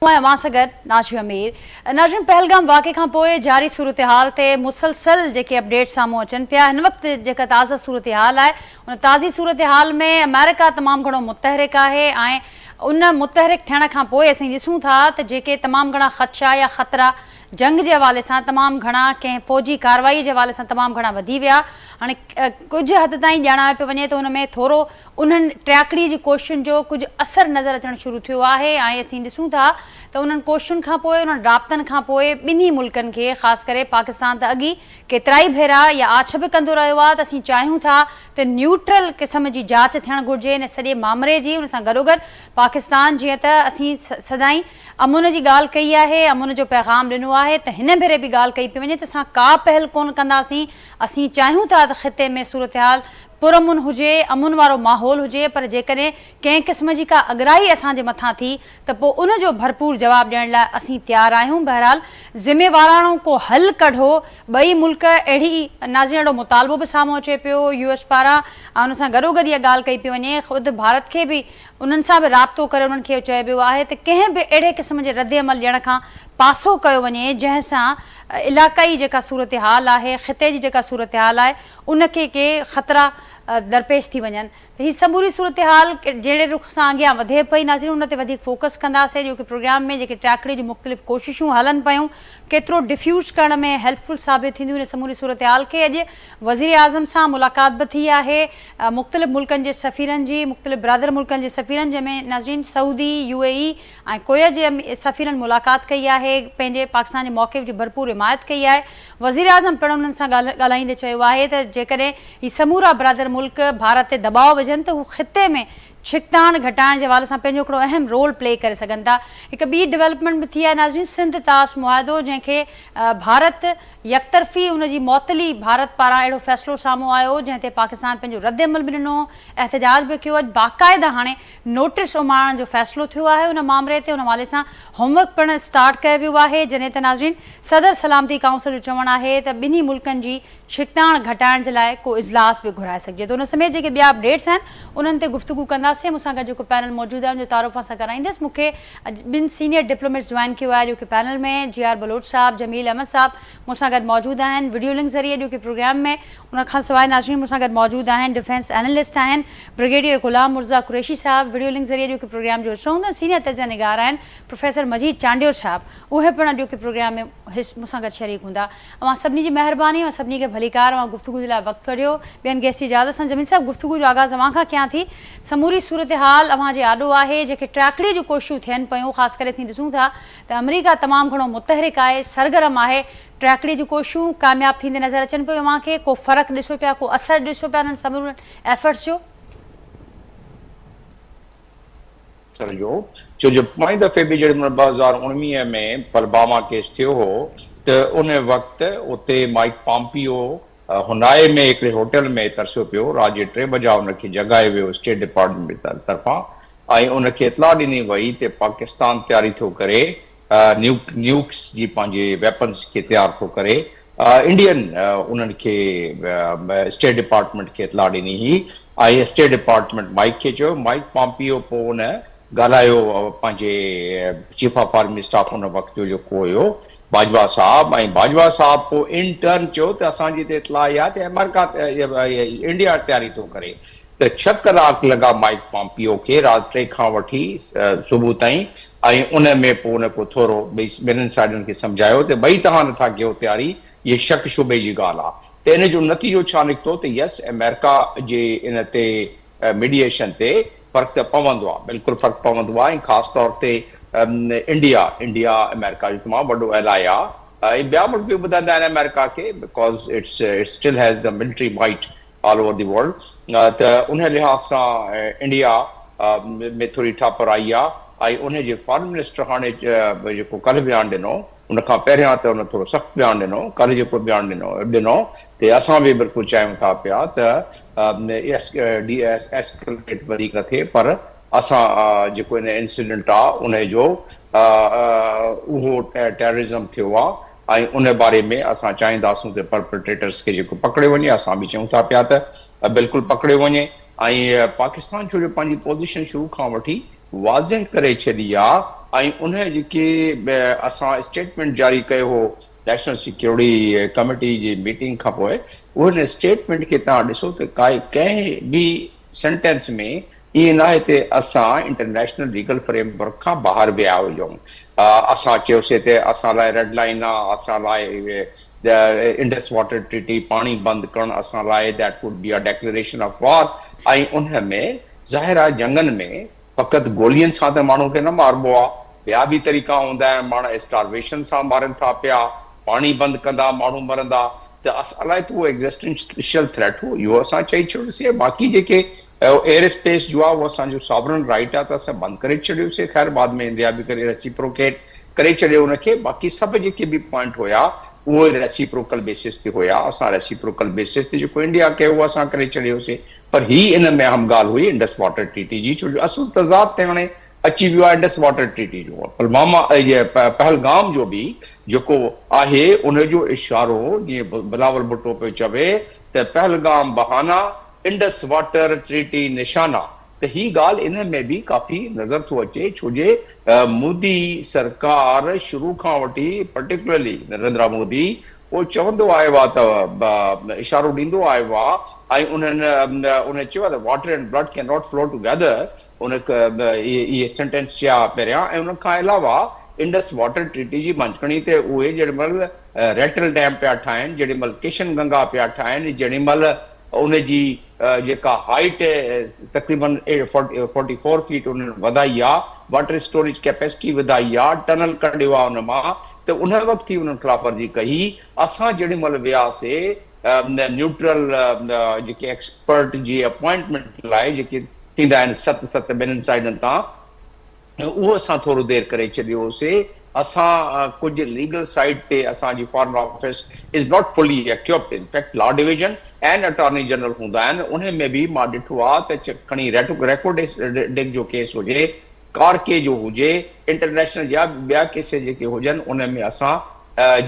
آهيان اوهان سان گڏ ناجي امير. ناظرين پهلگام واقعي کان پوء جاري صورتحال تي مسلسل جيڪي اپڊيٽ سامهون اچن پيا هن وقت جيڪا تازه صورتحال آهي ان تازي صورتحال ۾ آمريڪا تمام گهڻو متحرڪ آهي ۽ ان متحرڪ ٿيڻ کان پوء اسين ڏسون ٿا ته جيڪي تمام گهڻا خدشا يا خطرا جنگ جي حوالي سان تمام گهڻا ڪنهن فوجي ڪارروائي جي حوالي سان تمام گهڻا وڌي ويا هاڻي ڪجهه حد تائين ڄاڻايو پيو وڃي ته ان ۾ ٿورو انهن ٽياڪڙي جي ڪوششن جو ڪجهه اثر نظر اچڻ شروع ٿيو آهي ۽ اسين ڏسون ٿا ته انهن ڪوششن کان پوء انهن رابطن کان پوء ٻنهي ملڪن کي خاص ڪري پاڪستان ته اڳ ئي ڪيترائي ڀيرا اها آڇ به ڪندو رهيو آهي ته اسين چاهيون ٿا ته نيوٽرل قسم جي جاچ ٿيڻ گهرجي ان سڄي مامري جي ان سان گڏوگڏ پاڪستان جيئن ته اسين سدائين امن جي ڳالهه ڪئي آهي امن جو پيغام ڏنو آهي ته هن ڀيري به ڳالهه ڪئي پئي وڃي ته اسان ڪا پهل ڪونه ڪنداسين اسين چاهيون ٿا ته خطي ۾ صورتحال پرامن هجي، امن وارو ماحول هجي پر جيڪڏهن ڪنهن قسم جي ڪا اڳرائي اسان جي مٿان ٿي ته پوء ان جو ڀرپور جواب ڏيڻ لاء اسين تيار آهيون بهرحال ذميواراڻو ڪو حل ڪڍو ٻئي ملڪ اهڙي ناظرين اهڙو مطالبو به سامهون اچي پيو يو ايس پاران ۽ ان سان گڏوگڏ اها ڳالهه ڪئي پئي وڃي خود ڀارت کي به انهن سان به رابطو ڪري انهن کي اهو چيو ويو آهي ته ڪنهن به اهڙي قسم جي ردعمل ڏيڻ کان پاسو ڪيو وڃي جنهن سان علاقائي جيڪا صورتحال آهي خطي جي جيڪا صورتحال آهي ان کي ڪي خطرا درپيش ٿي وڃن ته هي سموري صورتحال جهڙي رخ سان اڳيان وڌي پئي ناظرين ان تي وڌيڪ فوڪس ڪنداسين جو ڪي پروگرام ۾ جيڪي ٽياڪڙي جون مختلف ڪوششون هلن پيون ڪيترو ڊفيوز ڪرڻ ۾ هيلپ فل ثابت ٿينديون ان سموري صورتحال کي اڄ وزيراعظم سان ملاقات به ٿي آهي مختلف ملڪن جي سفيرن جي مختلف برادر ملڪن جي سفيرن جنهن ۾ ناظرين سعودي يو اي اي ۽ ڪويت جي سفيرن ملاقات ڪئي آهي، پنهنجي پاڪستان جي موقف جي ڀرپور حمايت ڪئي آهي، وزيراعظم پڻ انهن سان ڳالهائيندي چيو آهي ته جيڪڏهن هي سمورا برادر ملڪ ڀارت تي دٻاء وجهن ته هو خطي ۾ ڇڪتاڻ گهٽائڻ جي حوالي سان پنهنجو هڪڙو اهم رول پلي ڪري سگهن ٿا. هڪ ٻي ڊولپمينٽ به ٿي آهي ناظرين سنڌ طاس معاهدو جنهن کي ڀارت يڪطرفي ان جي معطلي ڀارت پاران اهڙو فيصلو سامهون آيو جنهن تي پاڪستان پنهنجو ردعمل به ڏنو احتجاج به ڪيو اڄ باقاعده هاڻي نوٽيس اماڻڻ جو فيصلو ٿيو آهي ان مامري تي ان حوالي سان هوم ورڪ پڻ اسٽارٽ ڪيو ويو آهي جڏهن ته ناظرين صدر سلامتي ڪائونسل جو چوڻ آهي ته ٻنهي ملڪن جي ڇڪتاڻ گهٽائڻ جي لاء ڪو اجلاس به گهرائي سگهجي ٿو ان سميت جيڪي ٻيا اپڊيٽس آهن انهن تي گفتگو ڪنداسين مون سان گڏ جيڪو پينل موجود آهي ان جو تعارف اوهان سان ڪرائيندس مون کي اڄ ٻن سينيئر ڊپلوميٽس جوائن ڪيو آهي اڄوڪي پينل ۾ جي آر بلوچ صاحب جميل احمد صاحب مون سان گڏ موجود آهن وڊيو لنڪ ذريعي اڄوڪي پروگرام ۾ ان کان سواء ناظرين مون سان گڏ موجود آهن ڊفينس اينالسٽ آهن برگيڊيئر غلام مرزا قريشي صاحب وڊيو لنڪ ذريعي اڄوڪي پروگرام جو حصو هوندا ۽ سينيئر تجزيه نگار آهن پروفيسر مجيد چانڊيو صاحب اهي پڻ اڄوڪي پروگرام ۾ مون سان گڏ شريڪ هوندا اوهان سڀني جي مهرباني اوهان سڀني کي ڀليڪار اوهان گفتگو جي لاء وقت ڪڍيو ٻين گيسٽ جي اجازت سان جميل صاحب گفتگو جو آغاز اوهان کان ڪيان ٿي سموري صورتحال اوهان جي آڏو آهي جيڪي ٽراڪڙي جون ڪوششون ٿين پيون خاص ڪري اسين ڏسون ٿا ته آمريڪا تمام گهڻو متحرڪ آهي سرگرم آهي ٽراڪڙي جون ڪوششون ڪامياب ٿيندي نظر اچن پيون اوهان کي ڪو فرق ڏسو پيا ڪو اثر ڏسو پيا انهن سمورن ايفرٽس جو؟ اثر جو ڇو جو پوئين دفعي به جڏهن 2019 ۾ پلباما ڪيس ٿيو هو ته ان وقت اتي مائيڪ پامپيو هنائي ۾ هڪڙي هوٽل ۾ ترسيو پيو رات جي ٽي بجا ان کي جڳايو ويو اسٽيٽ ڊپارٽمينٽ طرفان ۽ ان کي اطلاع ڏني وئي ته پاڪستان تياري ٿو ڪري نيوڪس جي پنهنجي ويپنز کي تيار ٿو ڪري انڊين انهن کي اسٽيٽ ڊپارٽمينٽ کي اطلاع ڏني هئي ۽ اسٽيٽ ڊپارٽمينٽ مائيڪ کي چيو مائيڪ پامپيو پوء ان ڳالهايو پنهنجي چيف آف آرمي اسٽاف ان وقت جو جيڪو هيو باجوا صاحب ۽ باجوا صاحب پوء ان ٽرن چيو ته اسان جي ته اطلاع اها آهي ته آمريڪا انڊيا تياري ٿو ڪري ته ڇهه ڪلاڪ لڳا مائيڪ پامپيو کي رات ٽي کان وٺي صبح تائين ۽ ان ۾ پوء ان ڪو ٿورو ٻئي ٻنهن سائيڊن کي سمجهايو ته ٻئي توهان نٿا ڪيو تياري اهي شڪ شبهي جي ڳالهه آ ته ان جو نتيجو ڇا نڪتو ته يس آمريڪا جي ان تي ميڊيئيشن تي فرق ته پوندو آ بلڪل فرق پوندو آ ۽ خاص طور تي انڊيا انڊيا آمريڪا جو تمام وڏو الائي آ ۽ ٻيا ملڪ به ٻڌندا آهن آمريڪا کي because it's it still has the military might all over the world ته انهي لحاظ سان انڊيا ۾ ٿوري ٺاپر آئي آ ۽ انهي جي فارن منسٽر هاڻي جيڪو ڪلهه بيان ڏنو ان کان پهريان ته ان ٿورو سخت بيان ڏنو ڪلهه جيڪو بيان ڏنو ڏنو ته اسان به بلڪل چاهيون ٿا پيا ته ايس ڊي ايس ايسڪليٽ وڌيڪ نه ٿئي پر اسان جيڪو ان انسيڊنٽ آ انهي جو اهو ٽيررزم ٿيو آ ۽ ان باري ۾ اسان چاهينداسون ته پرپرٽريٽرس کي جيڪو پڪڙيو وڃي اسان به چئون ٿا پيا ته بلڪل پڪڙيو وڃي ۽ پاڪستان ڇو جو پنهنجي پوزيشن شروع کان وٺي واضح ڪري ڇڏي آ ۽ ان جيڪي اسان اسٽيٽمينٽ جاري ڪيو هو نيشنل سيڪيورٽي ڪميٽي جي ميٽنگ کان پوء ان اسٽيٽمينٽ کي توهان ڏسو ته ڪائي ڪنهن به سينٽينس ۾ ائين ناهي ته اسان انٽرنيشنل ليگل فريم ورڪ کان ٻاهر ويا هجون. اسان چيوسي ته اسان لاء ريڊ لائين آ، اسان لاء انڊس واٽر ٽريٽي، پاڻي بند ڪرڻ اسان لاء that would be a declaration of war ۽ ان ۾ ظاهر آ جنگن ۾ فقط گولين سان ته ماڻهو کي نه ماربو آ، ٻيا به طريقا هوندا آهن، ماڻهو اسٽارويشن سان مارن ٿا پيا، پاڻي بند ڪندا ماڻهو مرندا ته اسان لاء ته اهو ايگزسٽنشل ٿريٽ هو، اهو اسان چئي ڇڏيوسين، باقي جيڪي ايئر اسپيس جو آ اهو اسان جو ساورن رائيٽ آ ته اسان بند ڪري ڇڏيوسين، خير بعد ۾ انڊيا به ڪري ريسيپروڪيٽ ڪري ڇڏيو ان کي، باقي سڀ جيڪي به پوائنٽ هيا اهي ريسيپروڪل بيسس تي هيا، اسان ريسيپروڪل بيسس تي جيڪو انڊيا ڪيو اهو اسان ڪري ڇڏيوسين، پر هي ان ۾ اهم ڳالهه هئي انڊس واٽر ٽريٽي جي ڇو جو اصل تضاد ته هاڻي اچي ويو آهي انڊس واٽر ٽريٽي جو پلواما پهلگام جو به جيڪو آهي ان جو اشارو جيئن بلاول ڀٽو پيو چوي ته پهلگام بهانا انڊس واٽر ٽريٽي نشانا ته هي ڳالهه ان ۾ به ڪافي نظر ٿو اچي ڇو جي مودي سرڪار شروع کان وٺي پرٽيڪولرلي نريندرا مودي اهو چوندو آيو آ ته اشارو ڏيندو آيو آ ۽ انهن ان چيو آ ته water and blood can not flow together ان اهي سينٽينس چيا پهريان ۽ ان کان علاوه انڊس واٽر ٽريٽي جي ڀڃڪڻي تي اهي جيڏي مهل ريٽل ڊيم پيا ٺاهن جيڏي مهل ڪشن گنگا پيا ٺاهن جيڏي مهل ان جي جيڪا هائيٽ تقريبن فورٽي فور فيٽ انهن وڌائي آ، واٽر اسٽوريج ڪيپيسٽي وڌائي آ، ٽنل ڪڍيو آ ان مان ته ان وقت ئي انهن خلاف ورزي ڪئي. اسان جيڏي مهل وياسي نيوٽرل جيڪي ايڪسپرٽ جي اپوائنٽمينٽ لاء جيڪي ٿيندا آهن ست ست ٻنهن سائيڊن تان اهو اسان ٿورو دير ڪري ڇڏيو هوسي، اسان ڪجهه ليگل سائيڊ تي اسان جي foreign office is not fully equipped in fact law division and attorney general هوندا آهن انهي ۾ به مان ڏٺو آهي ته کڻي ريڪوڊڪ جو ڪيس هجي ڪارڪي جو هجي انٽرنيشنل يا ٻيا ڪيس جيڪي هجن انهي ۾ اسان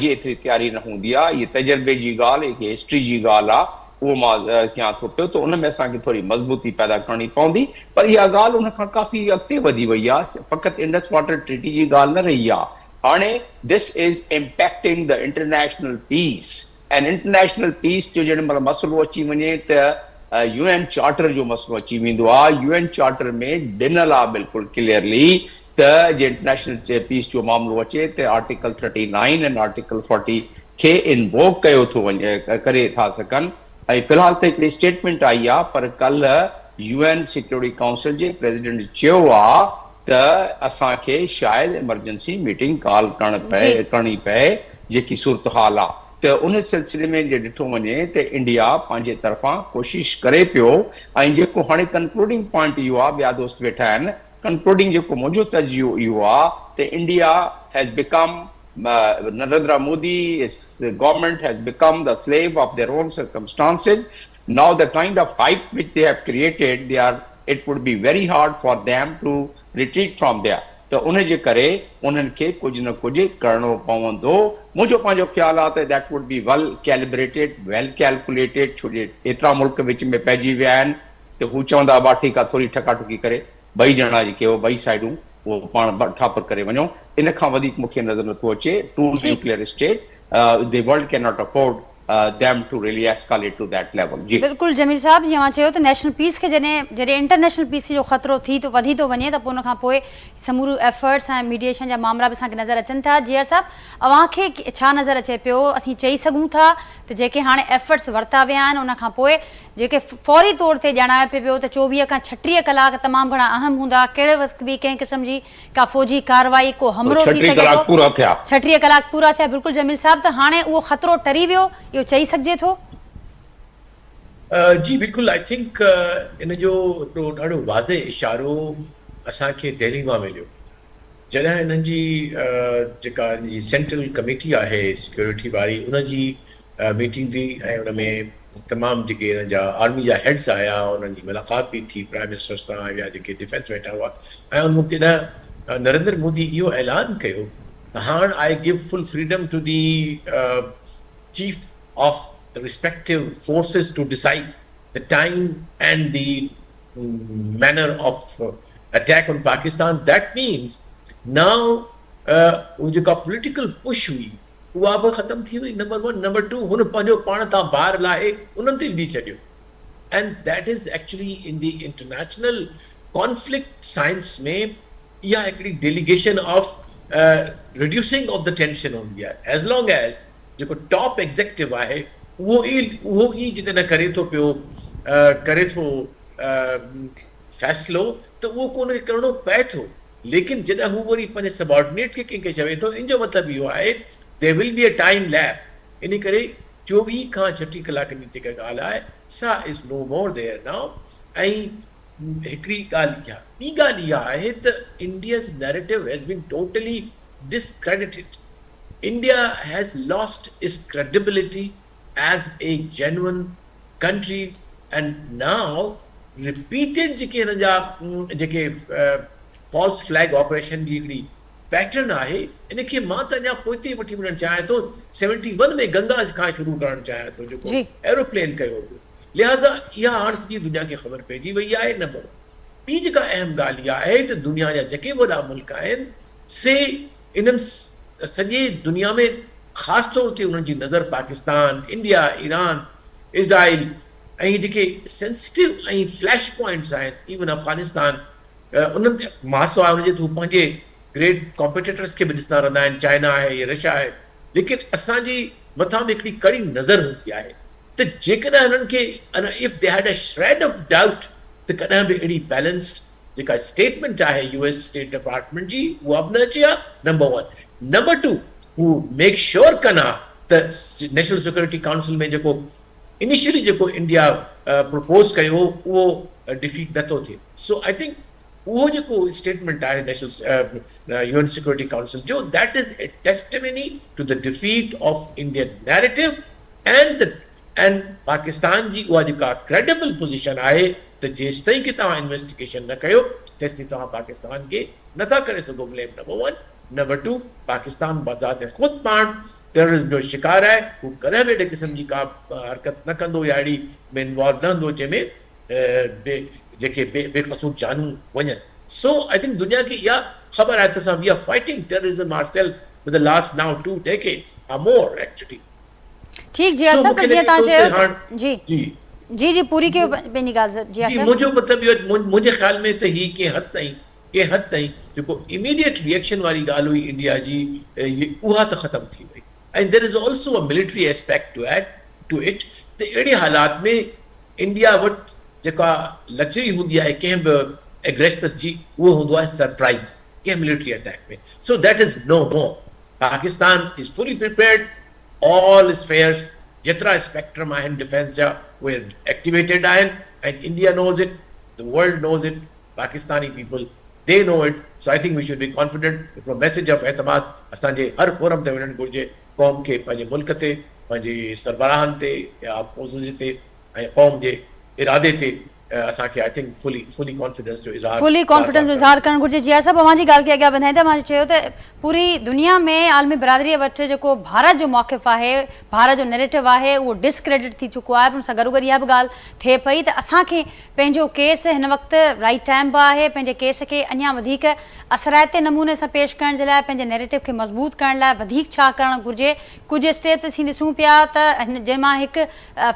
جي ايتري تياري نه هوندي آهي، هي تجربي جي ڳالهه هڪ هسٽري جي ڳالهه آهي، اهو مان ڪيان ٿو پيو ته ان ۾ اسان کي ٿوري مضبوطي پيدا ڪرڻي پوندي، پر اها ڳالهه ان کان ڪافي اڳتي وڌي وئي آهي، فقط انڊس واٽر ٽريٽي جي ڳالهه نه رهي آهي، هاڻي this is impacting the international peace and international peace جو جيڏي مهل مسئلو اچي وڃي ته يو اين چارٽر جو مسئلو اچي ويندو آهي، يو اين چارٽر ۾ ڏنل آهي بلڪل ڪليئرلي ته جي انٽرنيشنل پيس جو معاملو اچي ته article thirty nine ۽ article forty کي انووڪ ڪيو ٿو وڃي ڪري ٿا سگهن ۽ في الحال ته هڪڙي اسٽيٽمينٽ آئي آ پر ڪلهه يو اين سيڪيورٽي ڪائونسل جي پريزيڊنٽ چيو آ ته اسان کي شايد ايمرجنسي ميٽنگ ڪال ڪرڻ پئي ڪرڻي پئي جيڪي صورتحال آ ته ان سلسلي ۾ جي ڏٺو وڃي ته انڊيا پنهنجي طرفان ڪوشش ڪري پيو ۽ جيڪو هاڻي ڪنڪلوڊنگ پوائنٽ اهو آ ٻيا دوست ويٺا آهن ڪنڪلوڊنگ جيڪو منهنجو تجزيو اهو آ ته India has become Narendra Modi is government has become the slave of their own circumstances now the kind of hype which they have created they are it would be very hard for them to retreat from there ته ان جي ڪري انهن کي ڪجهه نه ڪجهه ڪرڻو پوندو منهنجو پنهنجو خيال آ ته that would be well calibrated well calculated ڇو جي ايترا ملڪ وچ ۾ پئجي ويا آهن ته هو چوندا ابا ٺيڪ آ ٿوري ٺڪا ٺڪي ڪري ٻئي ڄڻا جيڪي هو ٻئي سائيڊون اهو پاڻ ٺاپر ڪري وڃو ان کان وڌيڪ مون کي نظر نٿو اچي two nuclear state the world can not afford them to really escalate to that level جي. بلڪل جميل صاحب جيئن اوهان چيو ته نيشنل پيس کي جڏهن جڏهن انٽرنيشنل پيس جو خطرو ٿي ٿو وڌي ٿو وڃي ته پوء ان کان پوء سموريون ايفرٽس ۽ ميڊيئيشن جا مامرا به اسان کي نظر اچن ٿا جي آر صاحب اوهان کي ڇا نظر اچي پيو اسين چئي سگهون ٿا ته جيڪي هاڻي ايفرٽس ورتا ويا آهن ان کان پوء جيڪي فوري طور تي ڄاڻايو پئي ويو ته 24 کان 36 ڪلاڪ تمام گهڻا اهم هوندا، ڪهڙي وقت به ڪنهن قسم جي ڪا فوجي ڪارروائي، ڪو حملو ٿي سگهي ٿو. پورا ٿيا. 36 ڪلاڪ پورا ٿيا، بلڪل جميل صاحب ته هاڻي اهو خطرو ٽري ويو اهو چئي سگهجي ٿو؟ جي بلڪل I think ان جو هڪڙو ڏاڍو واضح اشارو اسان کي دهلي مان مليو جڏهن انهن جي جيڪا ان جي سينٽرل ڪميٽي آهي سيڪيورٽي واري ان جي ميٽنگ ٿي ۽ ان ۾ تمام جيڪي انهن جا آرمي جا هيڊز آيا انهن جي ملاقات به ٿي پرائم منسٽر سان يا جيڪي ڊفينس ويٺا هئا ۽ ان وقت جڏهن نريندر مودي اهو اعلان ڪيو ته هاڻ I give full freedom to the chief of respective forces to decide the time and the manner of attack on Pakistan that means ناء هو جيڪا پوليٽيڪل پش هئي اها به ختم ٿي وئي نمبر ون، نمبر ٽو هن پنهنجو پاڻ تان بار لاهي انهن تي ڏئي ڇڏيو and that is actually in the international conflict science ۾ اها هڪڙي delegation of reducing of the tension هوندي آهي ايز لانگ ايز جيڪو ٽاپ ايگزيڪٽو آهي اهو ئي اهو ئي جيڪڏهن ڪري ٿو پيو ڪري ٿو فيصلو ته اهو ڪو ان کي ڪرڻو پئي ٿو ليڪن جڏهن هو وري پنهنجي سبارڊينيٽ کي ڪنهن کي چوي ٿو ان جو مطلب اهو آهي there will be a time lap ان ڪري 24 کان 36 ڪلاڪن جي جيڪا ڳالهه آهي سا از نو مور there now ۽ هڪڙي ڳالهه اها ٻي ڳالهه اها آهي ته India's narrative has been totally discredited India has lost its credibility as a genuine country and now repeated جيڪي هنن جا جيڪي فالس فليگ آپريشن جي هڪڙي پيٽرن آهي ان کي مان ته اڃا پوئتي وٺي وڃڻ چاهيان ٿو سيونٽي ون ۾ گنگا کان شروع ڪرڻ چاهيان ٿو جيڪو ايروپلين ڪيو ويو لهٰذا اها هاڻ سڄي دنيا کي خبر پئجي وئي آهي نمبر ون ٻي جيڪا اهم ڳالهه اها آهي ته دنيا جا جيڪي وڏا ملڪ آهن سي انهن سڄي دنيا ۾ خاص طور تي انهن جي نظر پاڪستان، انڊيا، ايران، اسرائيل ۽ جيڪي سينسٽو ۽ فليش پوائنٽس آهن ايون افغانستان انهن تي ماسواء ان جي ته هو پنهنجي گريٽ ڪامپيٽيٽرس کي به ڏسندا رهندا آهن چائنا آهي يا رشيا آهي ليڪن اسان جي مٿان به هڪڙي ڪڙي نظر هوندي آهي ته جيڪڏهن هنن کي if they had a shred of doubt ته ڪڏهن به اهڙي بيلنسڊ جيڪا اسٽيٽمينٽ آهي يو ايس اسٽيٽ ڊپارٽمينٽ جي اها به نه اچي ها نمبر ون نمبر ٽو هو ميڪ شيور ڪن ها ته نيشنل سيڪيورٽي ڪائونسل ۾ جيڪو انيشلي جيڪو انڊيا پروپوز ڪيو هو اهو ڊفيٽ نٿو ٿئي سو I think اهو جيڪو اسٽيٽمينٽ آهي national U N security council جو that is a testimony to the defeat of Indian narrative and the ۽ Pakistan جي اها جيڪا ڪريڊبل پوزيشن آهي ته جيستائين ڪي توهان انويسٽيگيشن نه ڪيو تيستائين توهان پاڪستان کي نه ٿا ڪري سگهو blame number one number two Pakistan بذات خود پاڻ ٽيررزم جو شڪار آهي هو ڪڏهن به اهڙي قسم جي ڪا حرڪت نه ڪندو يا اهڙي ۾ انوالو نه هوندو جنهن ۾ بي جيڪي بي بي قصور جانون وڃن سو I think دنيا کي اها خبر آهي ته اسان we are fighting terrorism our self with the last now two decades or more actually. ٺيڪ جي سو صاحب مون کي جيئن لڳي توهان ٿو چيو ته هاڻ ته جي جي جي جي پوري ڪيو پنهنجي ڳالهه سر جي جي صاحب. منهنجو مطلب اهو منهنجي خيال ۾ ته هي ڪنهن حد تائين ڪنهن حد تائين جيڪو اميڊيٽ ريئڪشن واري ڳالهه هئي انڊيا جي اها ته ختم ٿي وئي ۽ there is also a military aspect to add to it ته اهڙي حالات ۾ انڊيا وٽ جيڪا لگزري هوندي آهي ڪنهن به اگريسر جي اهو هوندو آهي سرپرائز ڪنهن military attack ۾ so that is no more Pakistan is fully prepared all spheres جيترا اسپيڪٽرم آهن ڊفينس جا اهي ايڪٽيويٽيڊ آهن ۽ India knows it the world knows it Pakistani people they know it so I think we should be confident هڪڙو message of اعتماد اسان جي هر forum تي وڃڻ گهرجي قوم کي پنهنجي ملڪ تي پنهنجي سربراهن تي يا اپوزيشن تي ۽ قوم جي ارادي تي اسان کي I think fully fully confidence جو اظهار فلي بار ڪانفيڊنس بار جو ڪرڻ اظهار ڪرڻ گهرجي. جي صاحب اوهان جي ڳالهه کي اڳيان وڌائيندي اوهان چيو ته پوري دنيا ۾ عالمي برادري وٽ جيڪو ڀارت جو موقف آهي ڀارت جو نيريٽو آهي اهو ڊس ڪريڊٽ ٿي چڪو آهي پر ان سان گڏوگڏ اها به ڳالهه ٿئي پئي ته اسان کي پنهنجو ڪيس هن وقت رائيٽ ٽائيم به آهي پنهنجي ڪيس کي اڃا وڌيڪ اثرائتي نموني سان پيش ڪرڻ جي لاء پنهنجي نيريٽو کي مضبوط ڪرڻ لاء وڌيڪ ڇا ڪرڻ گهرجي ڪجهه اسٽيپس اسين ڏسون پيا ته جنهن مان هڪ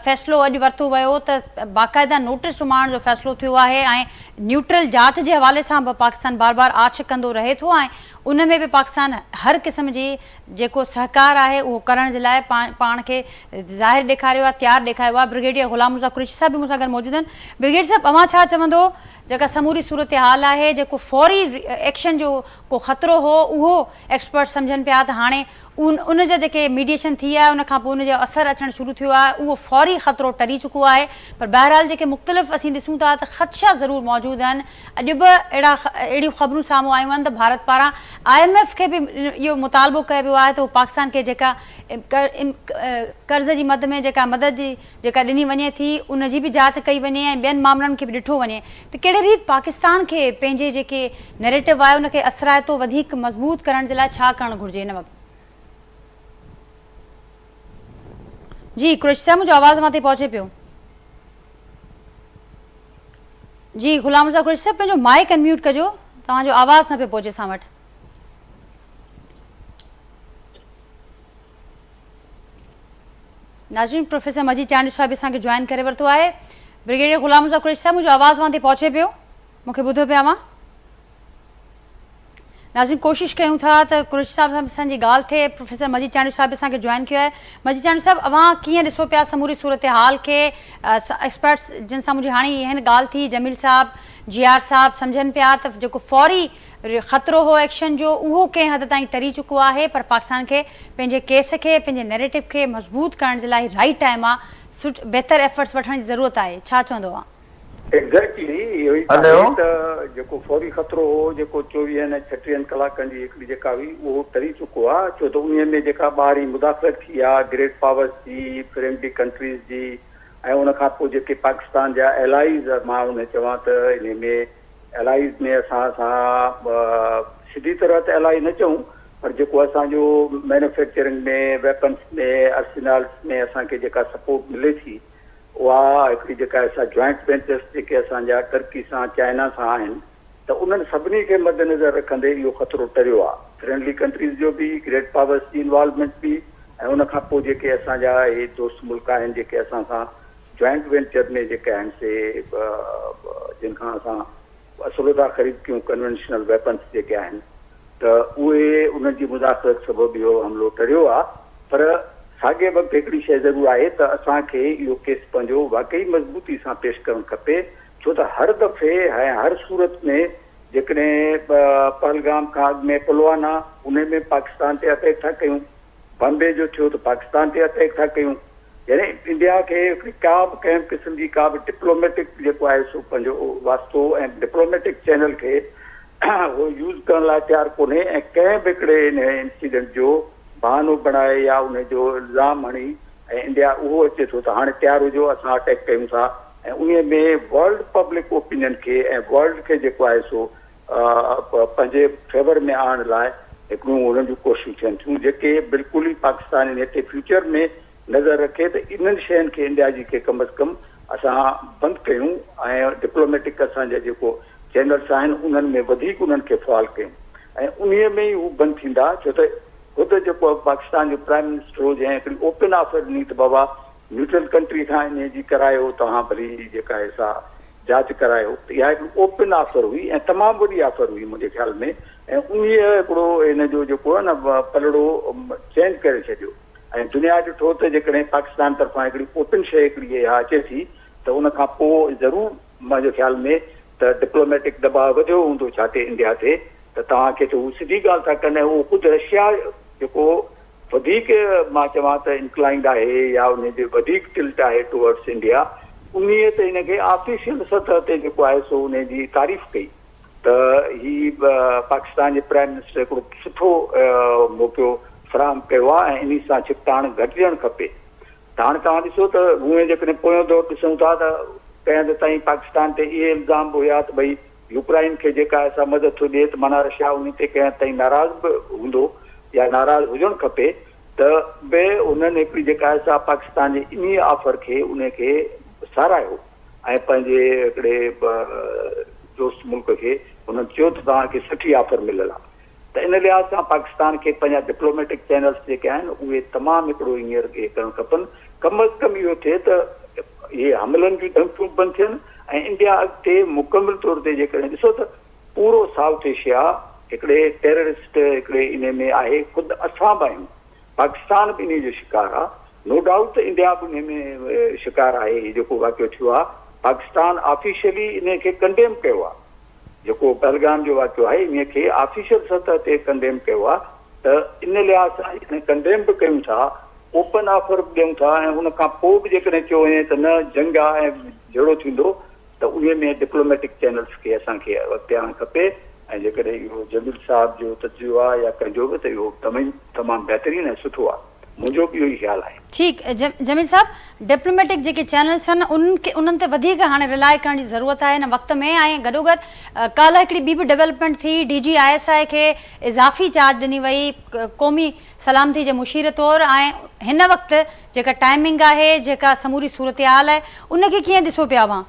فيصلو اڄ ورتو ويو ته باقاعده نوٽيس اماڻڻ جو فيصلو ٿيو آهي ۽ نيوٽرل جاچ جي حوالي سان به پاڪستان بار بار آڇ ڪندو رهي ٿو ۽ ان ۾ به پاڪستان هر قسم جي جيڪو سهڪار آهي اهو ڪرڻ جي لاء پاڻ کي ظاهر ڏيکاريو آهي تيار ڏيکاريو آهي برگيڊيئر غلام مرزا قريشي صاحب به مون سان گڏ موجود آهن برگيڊيئر صاحب اوهان ڇا چوندو جيڪا سموري صورتحال آهي جيڪو فوري ايڪشن جو ڪو خطرو هو اهو ايڪسپرٽ سمجهن پيا ته هاڻي ان جا جيڪي ميڊيئيشن ٿي آهي ان کان پوء ان جو اثر اچڻ شروع ٿيو آهي اهو فوري خطرو ٽري چڪو آهي پر بهرحال جيڪي مختلف اسين ڏسون ٿا ته خدشا ضرور موجود آهن اڄ به اهڙا اهڙيون خبرون سامهون آيون آهن ته ڀارت پاران I M F کي به اهو مطالبو ڪيو ويو آهي ته هو پاڪستان کي جيڪا قرض جي مد ۾ جيڪا مدد جي جيڪا ڏني وڃي ٿي ان جي به جاچ ڪئي وڃي ۽ ٻين مامرن کي به ڏٺو وڃي ته ڪهڙي ريت پاڪستان کي پنهنجي جيڪي نيريٽو آهي ان کي اثرائتو وڌيڪ مضبوط ڪرڻ جي لاء ڇا ڪرڻ گهرجي هن وقت. جي قريشي صاحب منهنجو آواز اوهان تائين پهچي پيو. جي غلام رضا قريشي صاحب پنهنجو مائيڪ انميوٽ ڪجو توهان جو آواز نه پيو پهچي اسان وٽ. ناظرين پروفيسر مجيد چانڊيو صاحب اسان کي جوائن ڪري ورتو آهي. برگيڊيئر غلام رضا قريشي صاحب منهنجو آواز اوهان تائين پهچي پيو؟ مون کي ٻڌو پيا اوهان؟ ناظرين ڪوشش ڪيون ٿا ته قريشي صاحب سان اسان جي ڳالهه ٿئي پروفيسر مجيد چانڊيو صاحب اسان کي جوائن ڪيو آهي مجيد چانڊيو صاحب اوهان ڪيئن ڏسو پيا سموري صورتحال کي ايڪسپرٽس جن سان منهنجي هاڻي هن ڳالهه ٿي جميل صاحب جي آر صاحب سمجهن پيا ته جيڪو فوري خطرو هو ايڪشن جو اهو ڪنهن حد تائين ٽري چڪو آهي پر پاڪستان کي پنهنجي ڪيس کي پنهنجي نيريٽو کي مضبوط ڪرڻ جي لاء رائيٽ ٽائيم آ سٺ بهتر ايفرٽس وٺڻ جي ضرورت آهي ڇا چوندو اوهان؟ ايگزيڪٽلي اهو ئي ته آهي ته جيڪو فوري خطرو هو جيڪو چوويهن ۽ ڇٽيهن ڪلاڪن جي هڪڙي جيڪا هئي اهو ٽري چڪو آهي ڇو ته انهي ۾ جيڪا ٻاهرين مداخلت ٿي آهي گريٽ پاورز جي فرينڊلي ڪنٽريز جي ۽ ان کان پوء جيڪي پاڪستان جا الائيز مان انهي چوان ته انهي ۾ الائيز ۾ اسان سان سڌي طرح ته الائي نه چئون پر جيڪو اسان جو مينوفيڪچرنگ ۾ ويپنس ۾ ارسينالز ۾ اسان کي جيڪا سپورٽ ملي ٿي اها هڪڙي جيڪا اسان جوائنٽ وينچرس جيڪي اسان جا ٽرڪي سان چائنا سان آهن ته انهن سڀني کي مدنظر رکندي اهو خطرو ٽريو آهي فرينڊلي ڪنٽريز جو به گريٽ پاورس جي انوالومينٽ به ۽ ان کان پوء جيڪي اسان جا اهي دوست ملڪ آهن جيڪي اسان سان جوائنٽ وينچر ۾ جيڪي آهن سي جن کان اسان اسلحو ٿا خريد ڪيون ڪنوينشنل ويپنس جيڪي آهن ته اهي انهن جي مداخلت سبب اهو حملو ٽريو آهي پر ساڳئي وقت هڪڙي شيء ضرور آهي ته اسان کي اهو ڪيس پنهنجو واقعي مضبوطي سان پيش ڪرڻ کپي ڇو ته هر دفعي ۽ هر صورت ۾ جيڪڏهن پهلگام کان اڳ ۾ پلوانا انهي ۾ پاڪستان تي اٽيڪ ٿا ڪيون، بمبي جو ٿيو ته پاڪستان تي اٽيڪ ٿا ڪيون يعني انڊيا کي هڪڙي ڪا به ڪنهن به قسم جي ڪا به ڊپلوميٽڪ جيڪو آهي سو پنهنجو واسطو ۽ ڊپلوميٽڪ چينل کي هو يوز ڪرڻ لاء تيار ڪونهي ۽ ڪنهن به هڪڙي انهي انسيڊنٽ جو بهانو بڻائي يا ان جو الزام هڻي ۽ انڊيا اهو اچي ٿو ته هاڻي تيار هجو اسان اٽيڪ ڪيون ٿا ۽ انهي ۾ ورلڊ پبلڪ اوپينين کي ۽ ورلڊ کي جيڪو آهي سو پنهنجي فيور ۾ آڻڻ لاء هڪڙيون انهن جون ڪوششون ٿين ٿيون جيڪي بلڪل ئي پاڪستان انهي تي فيوچر ۾ نظر رکي ته انهن شين کي انڊيا جي کي ڪم از ڪم اسان بند ڪيون ۽ ڊپلوميٽڪ اسان جا جيڪو چينلس آهن انهن ۾ وڌيڪ انهن کي فعال ڪيون ۽ انهي ۾ ئي هو بند ٿيندا ڇو ته خود جيڪو پاڪستان جو پرائم منسٽر هو جنهن هڪڙي اوپن آفر ڏني ته بابا نيوٽرل ڪنٽري کان انهي جي ڪرايو توهان ڀلي جيڪا آهي سا جاچ ڪرايو ته اها هڪڙي اوپن آفر هئي ۽ تمام وڏي آفر هئي منهنجي خيال ۾ ۽ انهي هڪڙو ان جو جيڪو آهي نه پلڙو چينج ڪري ڇڏيو ۽ دنيا ڏٺو ته جيڪڏهن پاڪستان طرفان هڪڙي اوپن شيء هڪڙي اها اچي ٿي ته ان کان پوء ضرور منهنجي خيال ۾ ته ڊپلوميٽڪ دٻاء وڌيو هوندو ڇا تي انڊيا تي ته توهان کي ته هو سڌي ڳالهه ٿا ڪن ۽ اهو خود رشيا جيڪو وڌيڪ مان چوان ته انڪلائنڊ آهي يا ان جي وڌيڪ ٽلٽ آهي ٽوورڊس انڊيا انهي ته ان کي آفيشل سطح تي جيڪو آهي سو انهي جي تعريف ڪئي ته هي پاڪستان جي پرائم منسٽر هڪڙو سٺو موقعو فراهم ڪيو آهي ۽ انهي سان ڇڪتاڻ گهٽجڻ کپي ته هاڻي توهان ڏسو ته هونئن جيڪڏهن پويون دور ڏسون ٿا ته ڪنهن حد تائين پاڪستان تي اهي الزام به هيا ته ڀئي يوڪرائن کي جيڪا آهي سا مدد ٿو ڏئي ته معنيٰ رشيا انهي تي ڪنهن حد تائين ناراض به هوندو يا ناراض هجڻ کپي ته به انهن هڪڙي جيڪا آهي سا پاڪستان جي انهي آفر کي انهي کي ساراهيو ۽ پنهنجي هڪڙي دوست ملڪ کي انهن چيو ته توهان کي سٺي آفر مليل آهي. ته ان لحاظ سان پاڪستان کي پنهنجا ڊپلوميٽڪ چينلز جيڪي آهن اهي تمام هڪڙو هينئر اهي ڪرڻ کپن ڪم از ڪم اهو ٿئي ته اهي حملن جون ڌمڪيون بند ٿين ۽ انڊيا اڳتي مڪمل طور تي جيڪڏهن ڏسو ته پورو سائوٿ ايشيا هڪڙي ٽيررسٽ هڪڙي انهي ۾ آهي خود اسان به آهيون پاڪستان به انهي جو شڪار آهي نو ڊائوٽ ته انڊيا به انهي ۾ شڪار آهي هي جيڪو واقعو ٿيو آهي پاڪستان آفيشلي انهي کي ڪنڊيم ڪيو آهي. جيڪو پهلگام جو واقعو آهي انهي کي آفيشل سطح تي ڪنڊيم ڪيو آهي ته ان لحاظ سان جيڪڏهن ڪنڊيم به ڪيون ٿا اوپن آفر به ڏيون ٿا ۽ ان کان پوء به جيڪڏهن چيو وڃي ته نه جنگ آهي ۽ جهيڙو ٿيندو ته انهي ۾ ڊپلوميٽڪ چينلز کي اسان کي اڳتي آڻڻ کپي ۽ جيڪڏهن اهو جميل صاحب جو تجزيو آهي يا ڪنهن جو به ته اهو تمام بهترين ۽ سٺو آهي منهنجو به اهو ئي خيال آهي. ٺيڪ جميل صاحب ڊپلوميٽڪ جيڪي چينلز آهن انهن کي انهن تي وڌيڪ هاڻي رلائي ڪرڻ جي ضرورت آهي هن وقت ۾ ۽ گڏوگڏ ڪالهه هڪڙي ٻي به ڊولپمينٽ ٿي ڊي جي I S I کي اضافي چارج ڏني وئي قومي سلامتي جي مشير طور ۽ هن وقت جيڪا ٽائمنگ آهي جيڪا سموري صورتحال آهي ان کي ڪيئن ڏسو پيا اوهان؟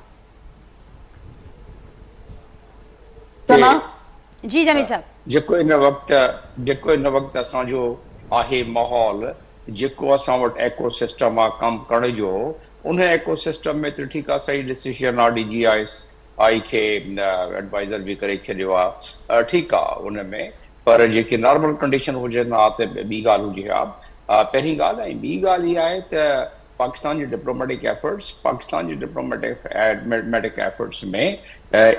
جي جميل صاحب. جيڪو هن وقت جيڪو هن وقت اسان جو آهي ماحول. جيڪو اسان وٽ ايڪو سسٽم آ ڪم ڪرڻ جو ان ايڪو سسٽم ۾ ته ٺيڪ آ صحيح ڊسيشن آ D G I S I کي ايڊوائزر به ڪري ڇڏيو آ ٺيڪ آ ان ۾ پر جيڪي نارمل ڪنڊيشن هجن ها ته ٻي ڳالهه هجي ها پهرين ڳالهه ۽ ٻي ڳالهه اها آهي ته پاڪستان جي ڊپلوميٽڪ ايفرٽس پاڪستان جي ڊپلوميٽڪ ايفرٽس ۾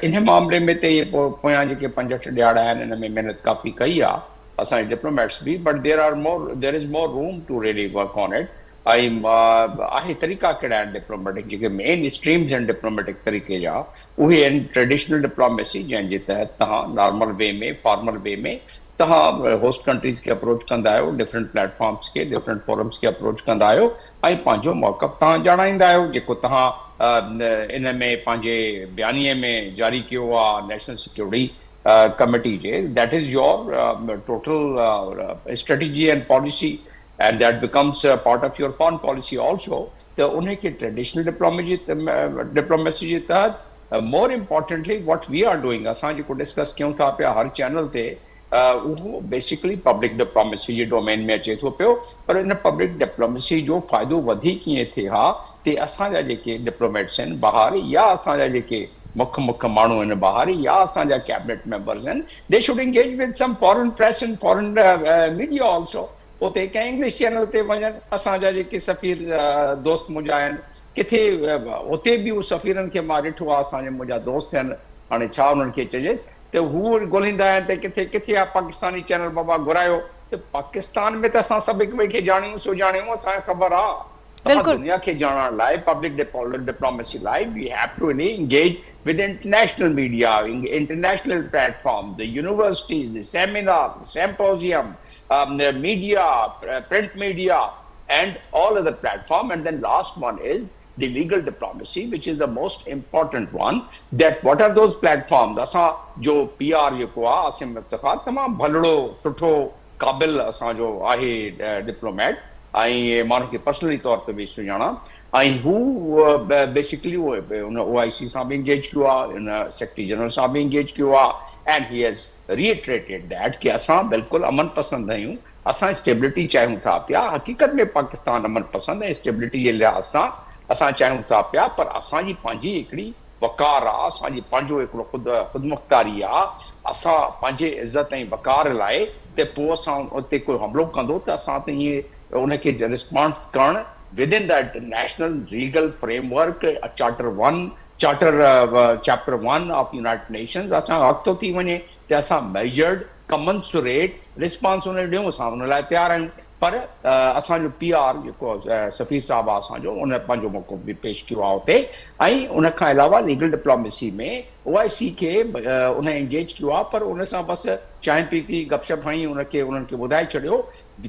ان معاملي ۾ ته اهي پويان جيڪي 65 ڏهاڙا آهن ان ۾ محنت ڪافي ڪئي آهي اسان جي ڊپلوميٽس به but there are more there is more room to really work on it ۽ آهي طريقا ڪهڙا آهن ڊپلوميٽڪ جيڪي مين اسٽريمز آهن ڊپلوميٽڪ طريقي جا اهي آهن ٽريڊيشنل ڊپلوميسي جنهن جي تحت توهان نارمل وي ۾ فارمل وي ۾ توهان هوسٽ ڪنٽريز کي اپروچ ڪندا آهيو ڊفرنٽ پليٽ فارمز کي ڊفرنٽ فورمز کي اپروچ ڪندا آهيو ۽ پنهنجو موقف توهان ڄاڻائيندا آهيو جيڪو توهان ان ۾ پنهنجي بيانيي ۾ جاري ڪيو آهي نيشنل سيڪيورٽي ڪميٽي جي that is your total strategy and policy and that becomes part of your foreign policy also ته انهي کي ٽريڊيشنل ڊپلوميسي جي تحت more importantly what we are doing اسان جيڪو ڊسڪس ڪيون ٿا پيا هر چينل تي اهو بيسيڪلي پبلڪ ڊپلوميسي جي ڊومين ۾ اچي ٿو پيو پر ان پبلڪ ڊپلوميسي جو فائدو وڌيڪ ڪيئن ٿئي ها تي اسان جا جيڪي ڊپلوميٽس آهن ٻاهر يا اسان جا جيڪي مک مک ماڻهو آهن ٻاهر يا اسان جا ڪيبنٽ ميمبرز آهن they should engage with some foreign press and foreign media also اتي ڪنهن انگلش چينل تي وڃن اسان جا جيڪي سفير دوست منهنجا آهن ڪٿي اتي به هو سفيرن کي مان ڏٺو آهي اسان جا منهنجا دوست آهن هاڻي ڇا انهن کي چئجيس ته هو ڳولهيندا آهن ته ڪٿي ڪٿي آهي پاڪستاني چينل بابا گهرايو ته پاڪستان ۾ ته اسان سڀ هڪ ٻئي کي ڄاڻيون سڃاڻيون اسان کي خبر آهي توهان دنيا کي ڄاڻڻ لاء پبلڪ ڊپلوميسي لاء we have to engage with international media international platform the universities the seminar symposium media print media and all other platform and then last one is the legal diplomacy which is the most important one that what are those platforms اسان جو P R جيڪو آ عاصم افتخار تمام ڀلڙو سٺو قابل اسان جو آهي ڊپلوميٽ ۽ مان ان کي پرسنلي طور تي به سڃاڻان ۽ هو بيسيڪلي ان او آء سي سان به انگيج ڪيو آ ان سيڪريٽري جنرل سان به انگيج ڪيو آ and he has reiterated that ڪي اسان بلڪل امن پسند آهيون اسان اسٽيبلٽي چاهيون ٿا پيا حقيقت ۾ پاڪستان امن پسند ۽ اسٽيبلٽي جي لحاظ سان اسان چاهيون ٿا پيا پر اسان جي پنهنجي هڪڙي وقار آ اسان جي پنهنجو هڪڙو خود خودمختاري آ اسان پنهنجي عزت ۽ وقار لاء ته پوء اسان تي ڪوئي حملو ڪندو ته اسان ته ائين ان کي رسپانس ڪرڻ within that national legal framework charter one charter chapter one of United Nations اسان جو حق ٿو ٿي وڃي ته اسان ميجرڊ ڪمنسوريٽ رسپانس ان ڏيون اسان ان لاء تيار آهيون پر اسان جو پي آر جيڪو سفير صاحب آهي اسان جو ان پنهنجو موقف به پيش ڪيو آهي اتي ۽ ان کان علاوه ليگل ڊپلوميسي ۾ او آء سي کي ان انگيج ڪيو آهي پر ان سان بس چانهه پيتي گپ شپ هنئي ان کي انهن کي ٻڌائي ڇڏيو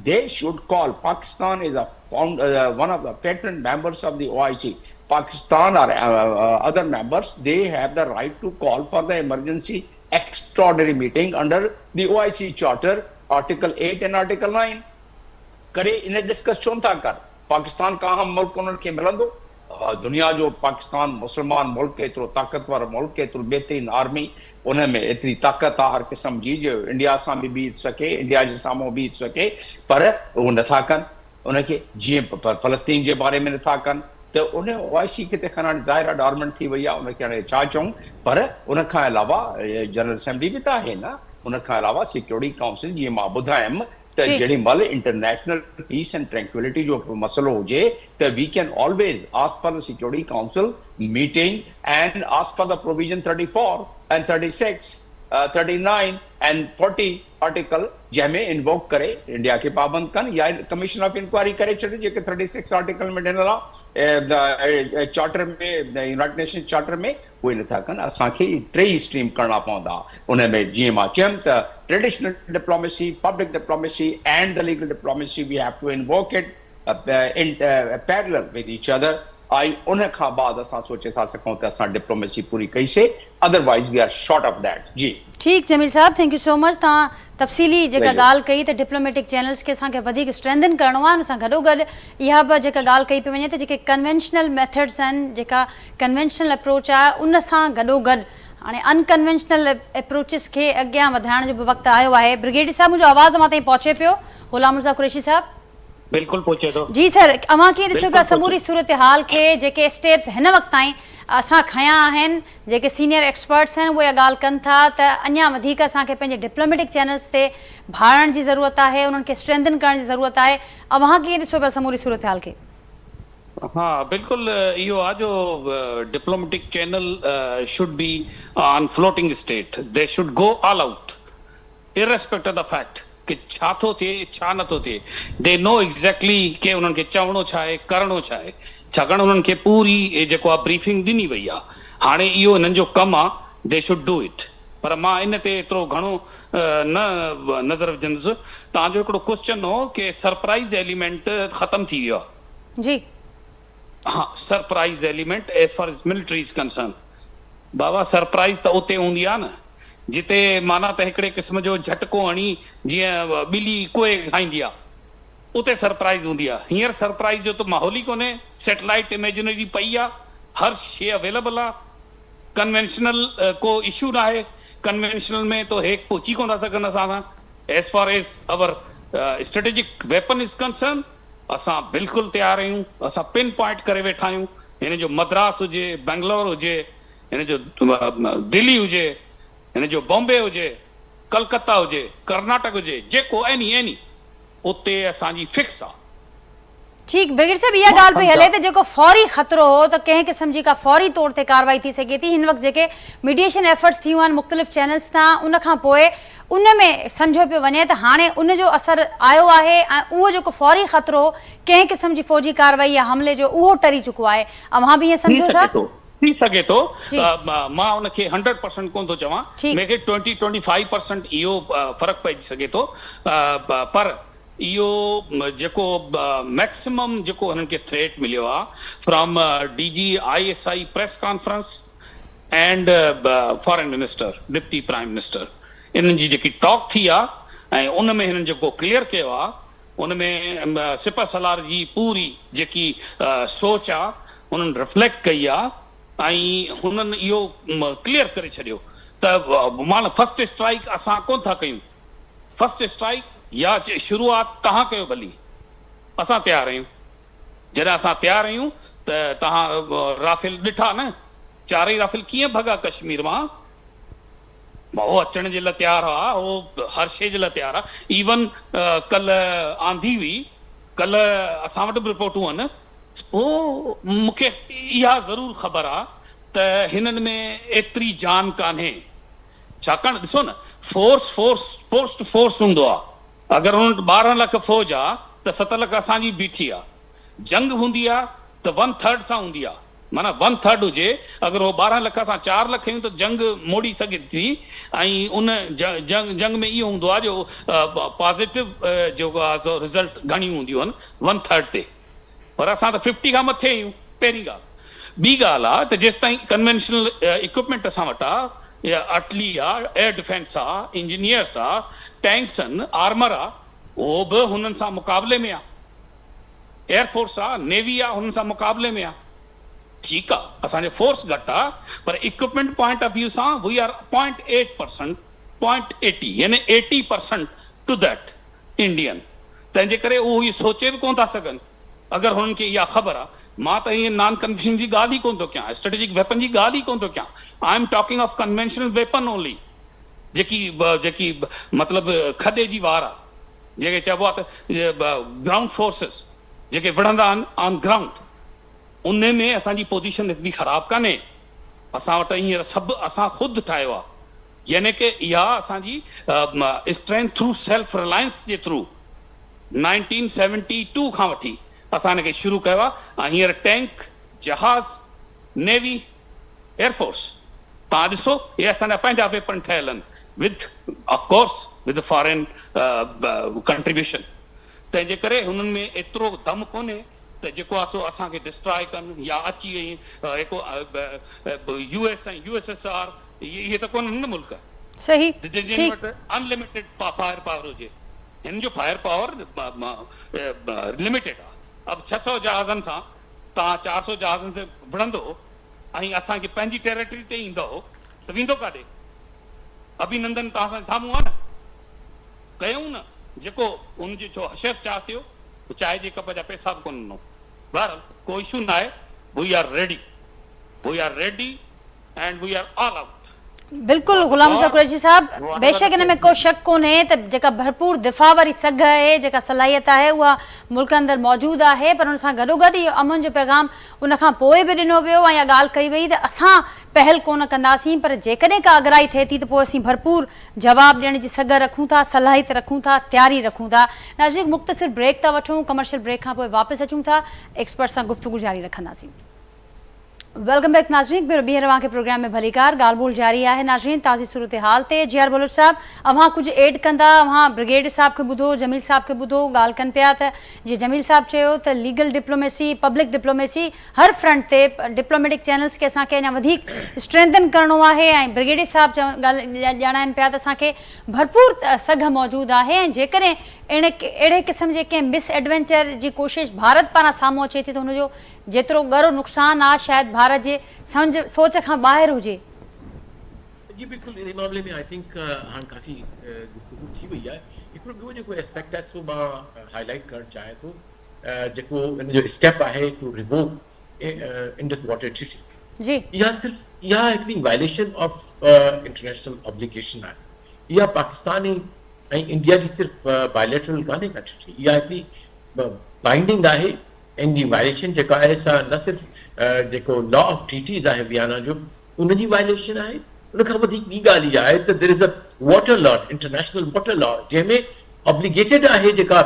they should call Pakistan is a one of the patron members of the O I C Pakistan or other members they have the right to call for the emergency extraordinary meeting under the O I C charter article 8 and article 9 ڪري ان discuss ڇو نٿا ڪن پاڪستان کان اهم ملڪ انهن کي ملندو دنيا جو پاڪستان مسلمان ملڪ ايترو طاقتور ملڪ ايترو بهترين آرمي ان ۾ ايتري طاقت آ هر قسم جي جو انڊيا سان به بيهي سگهي انڊيا جي سامهون بيهي سگهي پر اهو نٿا ڪن ان کي جيئن فلسطين جي باري ۾ نٿا ڪن ته ان او آء سي کي ته خير هاڻي ظاهر آهي ڊارمنٽ ٿي وئي آهي ان کي هاڻي ڇا چئون پر ان کان علاوه جنرل اسيمبلي به ته آهي نه ان کان علاوه سيڪيورٽي ڪائونسل جيئن مان ٻڌايم ته جهڙي مهل انٽرنيشنل پيس اينڊ ٽرينڪوئلٽي جو مسئلو هجي ته we can always ask for the security council meeting and ask for the provision 34 and 36 39 and 40 article جنهن ۾ انووڪ ڪري انڊيا کي پابند ڪن يا ڪميشن آف انڪوائري ڪري ڇڏي جيڪي ٿرٽي سڪس آرٽيڪل ۾ ڏنل آهي چارٽر ۾ يونائيٽڊ نيشن چارٽر ۾ اهي نٿا ڪن اسان کي ٽئي اسٽريم ڪرڻا پوندا ان ۾ جيئن مان چيم ته traditional diplomacy public diplomacy and the legal diplomacy we have to invoke it in parallel with each other ۽ ان کان بعد اسان سوچي ٿا سگهون ته اسان ڊپلوميسي پوري ڪئي سي otherwise we are short of that جي. ٺيڪ جميل صاحب thank you سو مچ توهان تفصيلي جيڪا ڳالهه ڪئي ته ڊپلوميٽڪ چينلز کي اسان کي وڌيڪ اسٽرينٿن ڪرڻو آهي ان سان گڏو گڏ اها به جيڪا ڳالهه ڪئي پئي وڃي ته جيڪي ڪنوينشنل ميٿڊس آهن جيڪا ڪنوينشنل اپروچ آهي ان سان گڏو گڏ هاڻي ان ڪنوينشنل اپروچز کي اڳيان وڌائڻ جو به وقت آيو آهي برگيڊيئر صاحب منهنجو آواز اوهان تائين پهچي پيو غلام رضا قريشي صاحب. بلڪل پهچي ٿو. جي سر اوهان ڪيئن ڏسو پيا بلڪل پهچي سموري صورتحال کي جيڪي اسٽيپس هن وقت تائين اسان کنيا آهن جيڪي سينيئر ايڪسپرٽس آهن اهي اها ڳالهه ڪن ٿا ته اڃا وڌيڪ اسان کي پنهنجي ڊپلوميٽڪ چينلز تي ڀاڙڻ جي ضرورت آهي انهن کي اسٽرينٿن ڪرڻ جي ضرورت آهي اوهان ڪيئن ڏسو پيا سموري صورتحال کي؟ ها بلڪل اهو آ جو diplomatic channel should be on floating state they should go all out irrespective of the fact ڪي ڇا ٿو ٿئي ڇا نه ٿو ٿئي the نو ايگزيڪٽلي ڪي انهن کي چوڻو ڇا آهي ڪرڻو ڇا آهي ڇاڪاڻ انهن کي پوري جيڪو آ بريفنگ ڏني وئي آ هاڻي اهو انهن جو ڪم آ the should do it پر مان ان تي ايترو گهڻو نه نظر وجهندس توهان جو هڪڙو ڪوسچن هو ڪي سرپرائز ايليمينٽ ختم ٿي ويو آ. جي. ها surprise element as far as military is concern بابا سرپرائز ته اتي هوندي آ نه جتي معنيٰ ته هڪڙي قسم جو جهٽڪو هڻي جيئن ٻلي ڪوئي کائيندي آ اتي سرپرائز هوندي آ هينئر سرپرائز جو ته ماحول ئي ڪونهي سيٽلائيٽ اميجنري پئي آ هر شي اويليبل آ ڪنوينشنل ڪو اشو ناهي ڪنوينشنل ۾ تو هيڪ پهچي ڪونه ٿا سگهن اسان سان as far as our strategic weapon is concern اسان بلڪل تيار آهيون اسان پن پوائنٽ ڪري ويٺا آهيون هن جو مدراس هجي بنگلور هجي هن جو دلي هجي هن جو بامبي هجي ڪلڪتا هجي ڪرناٽڪ هجي جيڪو ايني ايني اتي اسان جي فڪس آ. ٺيڪ برگيڊ صاحب اها مان ڳالهه پئي هلي سمجهان. ته جيڪو فوري خطرو هو ته ڪنهن قسم جي ڪا فوري طور تي ڪارروائي ٿي سگهي ٿي هن وقت جيڪي ميڊيئيشن ايفرٽس ٿيون آهن مختلف چينلز تان ان کان پوء ان ۾ سمجهيو پيو وڃي ته هاڻي ان جو اثر آيو آهي ۽ اهو جيڪو فوري خطرو هو ڪنهن قسم جي فوجي ڪارروائي يا حملي جو اهو ٽري چڪو آهي اوهان به ائين ٿي سمجهو ٿا؟ سگهي ٿو ٿي سگهي ٿو جي. مان ان کي هنڊريڊ پرسنٽ ڪونه ٿو چوان ٺيڪ. مون کي ٽوئنٽي ٽوئنٽي فائيو پرسنٽ اهو فرق پئجي سگهي ٿو پر اهو جيڪو ميڪسمم جيڪو هنن کي ٿريٽ مليو آ from D G I S I press conference and foreign minister deputy prime minister انهن جي جيڪي ٽاڪ ٿي آ ۽ ان ۾ هنن جيڪو ڪليئر ڪيو آ ان ۾ سپه سالار جي پوري جيڪي سوچ آ انهن رفليڪٽ ڪئي آ ۽ هنن اهو ڪليئر ڪري ڇڏيو ته معنيٰ فرسٽ اسٽرائيڪ اسان ڪون ٿا ڪيون فرسٽ اسٽرائيڪ يا شروعات توهان ڪيو ڀلي اسان تيار آهيون جڏهن اسان تيار آهيون ته توهان رافيل ڏٺا نه چارئي رافيل ڪيئن ڀڳا ڪشمير مان هو اچڻ جي لاء تيار هئا هو هر شيء جي لاء تيار هئا ايون ڪلهه آنڌي هئي ڪلهه اسان وٽ به رپورٽون آهن پوء مون کي اها ضرور خبر آهي ته هنن ۾ ايتري جان ڪانهي ڇاڪاڻ ڏسو نه force force force to force هوندو آ اگر انهن وٽ 12 لک فوج آ ته 7 لک اسان جي بيٺي آ جنگ هوندي آ ته ون ٿرڊ سان هوندي آ معنيٰ ون ٿرڊ هجي اگر هو 12 لک اسان 4 لک آهيون ته جنگ موڙي سگهي ٿي ۽ ان جنگ جنگ ۾ اهو هوندو آ جو پازيٽو جيڪو آ سو رزلٽ گهڻيون هونديون آهن ون ٿرڊ تي پر اسان ته ففٽي کان مٿي آهيون پهرين ڳالهه. ٻي ڳالهه آ ته جيستائين ڪنوينشنل اڪوپمينٽ اسان وٽ آ يا ارٽلي آ، ايئر ڊفينس آ، انجنيئرس آ، ٽينڪس آهن، آرمر آ، اهو به هنن سان مقابلي ۾ آ. ايئر فورس آ، نيوي آ، هنن سان مقابلي ۾ آ. ٺيڪ آ اسان جو فورس گهٽ آ پر اڪوپمينٽ پوائنٽ آف ويو سان we are point eight percent, point eighty يعني eighty percent to that Indian تنهن جي ڪري اهو اهو سوچي به ڪونه ٿا سگهن اگر هنن کي اها خبر آ مان ته ائين نان ڪنوينشنل جي ڳالهه ئي ڪونه ٿو ڪيان اسٽريٽجڪ ويپن جي ڳالهه ئي ڪونه ٿو ڪيان I am talking of conventional weapon only جيڪي جيڪي مطلب کڏي جي وار آ جنهن کي چئبو آ ته گرائونڊ فورسز جيڪي وڙهندا آهن آن گرائونڊ ان ۾ اسان جي پوزيشن ايتري خراب ڪانهي اسان وٽ هينئر سڀ اسان خود ٺاهيو آ يعني ڪه اها اسان جي اسٽرينٿ ٿرو سيلف رلائنس جي ٿرو نائنٽين سيونٽي ٽو کان وٺي اسان ان کي شروع ڪيو آهي ۽ هينئر ٽينڪ، جهاز، نيوي، ايئر فورس توهان ڏسو اهي اسان جا پنهنجا ويپن ٺهيل آهن with of course with foreign contribution تنهن جي ڪري هنن ۾ ايترو دم ڪونهي ته جيڪو آهي سو اسان کي ڊسٽراء ڪن يا اچي ۽ هڪ U S ۽ U S S R اهي ته ڪونهن نه ملڪ صحيح جن ٺيڪ. وٽ ان لميٽيڊ فائر پاور هجي. هن جو فائر پاور لميٽيڊ آ. اب 600 جهازن سان توهان 400 جهازن سان وڙهندو ۽ اسان کي پنهنجي ٽيريٽري تي ايندو ته ويندو ڪاڏي؟ اڀي نندن توهان سان سامهون آ نه. ڪيائون نه جيڪو ان جو حشر چاهه ٿيو. چانهه جي ڪپ جا پئسا به ڪونه ڏنو. بهرحال ڪو اشو ناهي we are ready we are ready and we are all out. بلڪل غلام رضا قريشي صاحب بيشڪ ان ۾ ڪو شڪ ڪونهي ته جيڪا ڀرپور دفاع واري سگهه آهي جيڪا صلاحيت آهي اها ملڪ اندر موجود آهي پر ان سان گڏوگڏ اهو امن جو پيغام ان کان پوء به ڏنو ويو ۽ اها ڳالهه ڪئي وئي ته اسان پهل ڪونه ڪنداسين پر جيڪڏهن ڪا اڳرائي ٿئي ٿي ته پوء اسين ڀرپور جواب ڏيڻ جي سگهه رکون ٿا صلاحيت رکون ٿا تياري رکون ٿا ناظرين هڪ مختصر بريڪ ٿا وٺون ڪمرشل بريڪ کان پوء واپس اچون ٿا ايڪسپرٽ سان گفتگو جاري رکنداسين. Welcome back ناظرين هڪ ڀيرو ٻيهر اوهان کي پروگرام ۾ ڀليڪار ڳالهه ٻولهه جاري آهي ناظرين تازي صورتحال تي جي آر بلوچ صاحب اوهان ڪجهه ايڊ ڪندا اوهان برگيڊ صاحب کي ٻڌو جميل صاحب کي ٻڌو ڳالهه ڪن پيا ته جي جميل صاحب چيو ته ليگل ڊپلوميسي پبلڪ ڊپلوميسي هر فرنٽ تي ڊپلوميٽڪ چينلز کي اسان کي اڃا وڌيڪ اسٽرينٿن ڪرڻو آهي ۽ برگيڊ صاحب ڳالهه ڄاڻائن پيا ته اسان کي ڀرپور سگهه موجود آهي ۽ جيڪڏهن اهڙي قسم جي ڪنهن مس ايڊوينچر جي ڪوشش ڀارت پاران سامهون اچي ٿي ته هن جو جيترو ڳرو نقصان آ شايد ڀارت جي سمجهه سوچ کان ٻاهر هجي. جي بلڪل انهي معاملي ۾ I think هاڻ ڪافي گفتگو ٿي وئي آهي. هڪڙو ٻيو جيڪو اسپيڪٽ آهي سو مان هائي لائيٽ ڪرڻ چاهيان ٿو جيڪو ان جو اسٽيپ آهي to revoke Indus water treaty جي. اها صرف اها هڪڙي وائليشن آف انٽرنيشنل آبليگيشن آهي. اها پاڪستان ۽ انڊيا جي صرف بائليٽرل ڪانهي ڪا ٽريٽي اها هڪڙي بائنڊنگ آهي ان جي وائليشن جيڪا آهي سا نه صرف جيڪو لا آف ٽريٽيز آهي ويانا جو ان جي وائليشن آهي ان کان وڌيڪ ٻي ڳالهه اها آهي ته there is a water law international water law جنهن ۾ آبليگيٽيڊ آهي جيڪا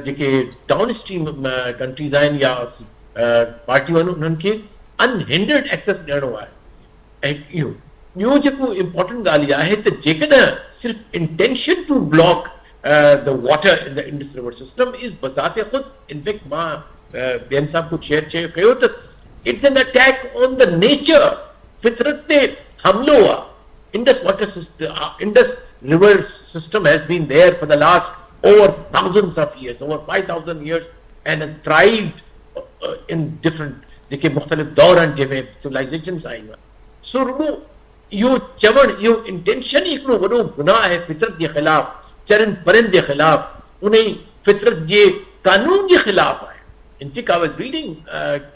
جيڪي ڊائون اسٽريم ڪنٽريز آهن يا پارٽيون آهن انهن کي ان هنڊرڊ ايڪسيس ڏيڻو آهي ۽ اهو ٻيو جيڪو امپورٽنٽ ڳالهه اها آهي ته جيڪڏهن صرف intention to block the water in the Indus river system is بذات خود انفيڪٽ مان ٻين سان ڪجهه شيئر چيو ڪيو ته it's an attack on the nature فطرت تي حملو آ Indus water system Indus river system has been there for the last over thousands of years over 5000 years and has thrived in different جيڪي مختلف دور آهن جنهن ۾ سولائيزيشنس آيون آهن سو رڳو اهو چوڻ، اهو انٽينشن ئي هڪڙو وڏو گناهه آهي فطرت جي خلاف، چرين پرين جي خلاف، انهي فطرت جي قانون جي خلاف آهي. In fact I was reading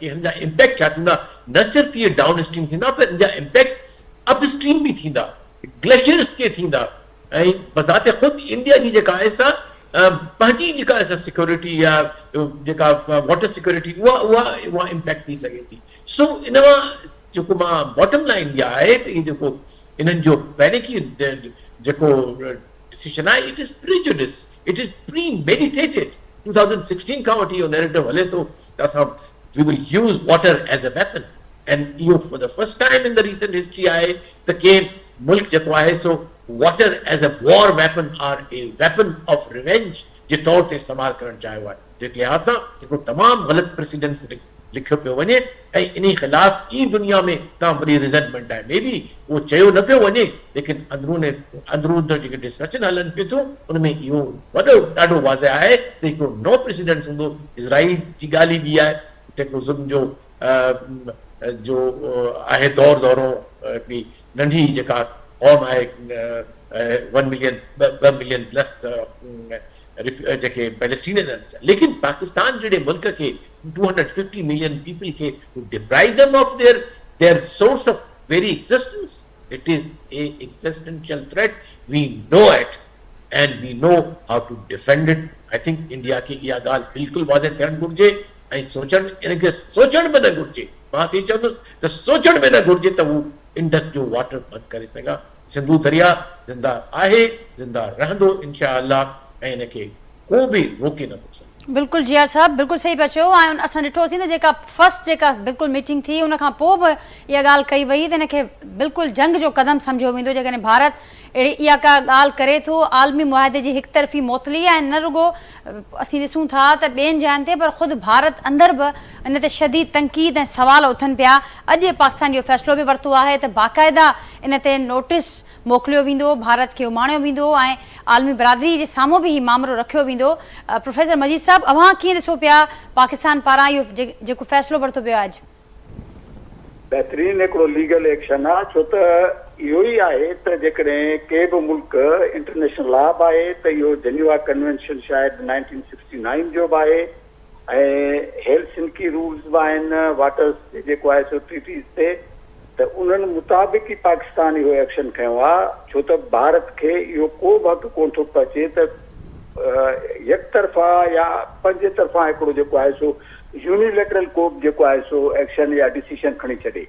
ڪي هن جا امپيڪٽ ڇا ٿيندا، نه صرف اهي ڊائون اسٽريم ٿيندا پر ان جا امپيڪٽ اپ اسٽريم به ٿيندا، گليشيئرس کي ٿيندا ۽ بذات خود انڊيا جي جيڪا آهي سا پنهنجي جيڪا آهي سا سيڪيورٽي يا جيڪا واٽر سيڪيورٽي اها اها اها امپيڪٽ ٿي سگهي ٿي. سو ان مان جيڪو مان باٽم لائين اها آهي ته هي جيڪو انهن جو پينڪي جيڪو ڊسيشن آهي it is prejudice it is premeditated 2016 کان وٺي اهو نيريٽو هلي ٿو ته اسان we will use water as a weapon and اهو for the first time in the recent history آهي ته ڪنهن ملڪ جيڪو آهي سو water as a war weapon or a weapon of revenge جي طور تي استعمال ڪرڻ چاهيو آهي جنهن لحاظ سان هڪڙو تمام غلط پريسيڊنس لکيو پيو وڃي ۽ انهي خلاف ئي دنيا ۾ تمام وڏي ريزنٽمينٽ آهي مي بي اهو چيو نه پيو وڃي ليڪن اندرون اندرون جيڪي ڊسڪشن هلن پيون ٿيون ان ۾ اهو وڏو ڏاڍو واضح آهي ته هڪڙو نئون پريسيڊنٽس هوندو اسرائيل جي ڳالهه ئي ٻي آهي اتي هڪڙو ظلم جو جو آهي دور دورو هڪڙي ننڍي جيڪا قوم آهي ون ملين ٻه ملين پلس جيڪي پيلسٽينين آهن ليڪن پاڪستان جهڙي ملڪ کي 250 ملين پيپل کي to deprive them of their their source of very existence it is a existential threat we know it and we know how to defend it I think India کي اها ڳالهه بلڪل واضح ٿيڻ گهرجي ۽ سوچڻ ان کي سوچڻ به نه گهرجي مان ته چوندس ته سوچڻ به نه گهرجي ته هو انڊس جو واٽر بند ڪري سگهان سنڌو درياء زنده آهي زنده رهندو انشاء الله ۽ ان کي ڪو به روڪي نه ٿو سگهي. بلڪل جي آر صاحب بلڪل صحيح پيا چئو ۽ اسان ڏٺو سين ته جيڪا فرسٽ جيڪا بلڪل ميٽنگ ٿي ان کان پوء به اها ڳالهه ڪئي وئي ته ان کي بلڪل جنگ جو قدم سمجهيو ويندو جيڪڏهن ڀارت اهڙي اها ڪا ڳالهه ڪري ٿو عالمي معاهدي جي هڪ طرفي معطلي ۽ نه رڳو اسين ڏسون ٿا ته ٻين جاين تي پر خود ڀارت اندر به ان تي شديد تنقيد ۽ سوال اٿن پيا. اڄ پاڪستان اهو فيصلو به ورتو آهي ته باقاعده ان تي نوٽيس موڪليو ويندو، ڀارت کي اماڻيو ويندو ۽ عالمي برادري جي سامهون به هي مامرو رکيو ويندو. پروفيسر مجيد صاحب اوهان ڪيئن ڏسو پيا پاڪستان پاران اهو جيڪو فيصلو ورتو ويو آهي اڄ؟ بهترين هڪڙو ليگل ايڪشن آ ڇو ته اهو ئي آهي ته جيڪڏهن ڪي به ملڪ انٽرنيشنل لا به آهي ته اهو جنيوا ڪنوينشن شايد 1969 جو به آهي ۽ هيلسنڪي رولز به آهن واٽرز تي جيڪو آهي سو ٽريٽيز تي ته انهن مطابق ئي پاڪستان اهو ايڪشن کنيو آهي ڇو ته ڀارت کي اهو ڪو به حق ڪونه ٿو پهچي ته يڪ طرفا يا پنهنجي طرفان هڪڙو جيڪو آهي سو يونيليٽرل ڪو به جيڪو آهي سو ايڪشن يا ڊسيشن کڻي ڇڏي.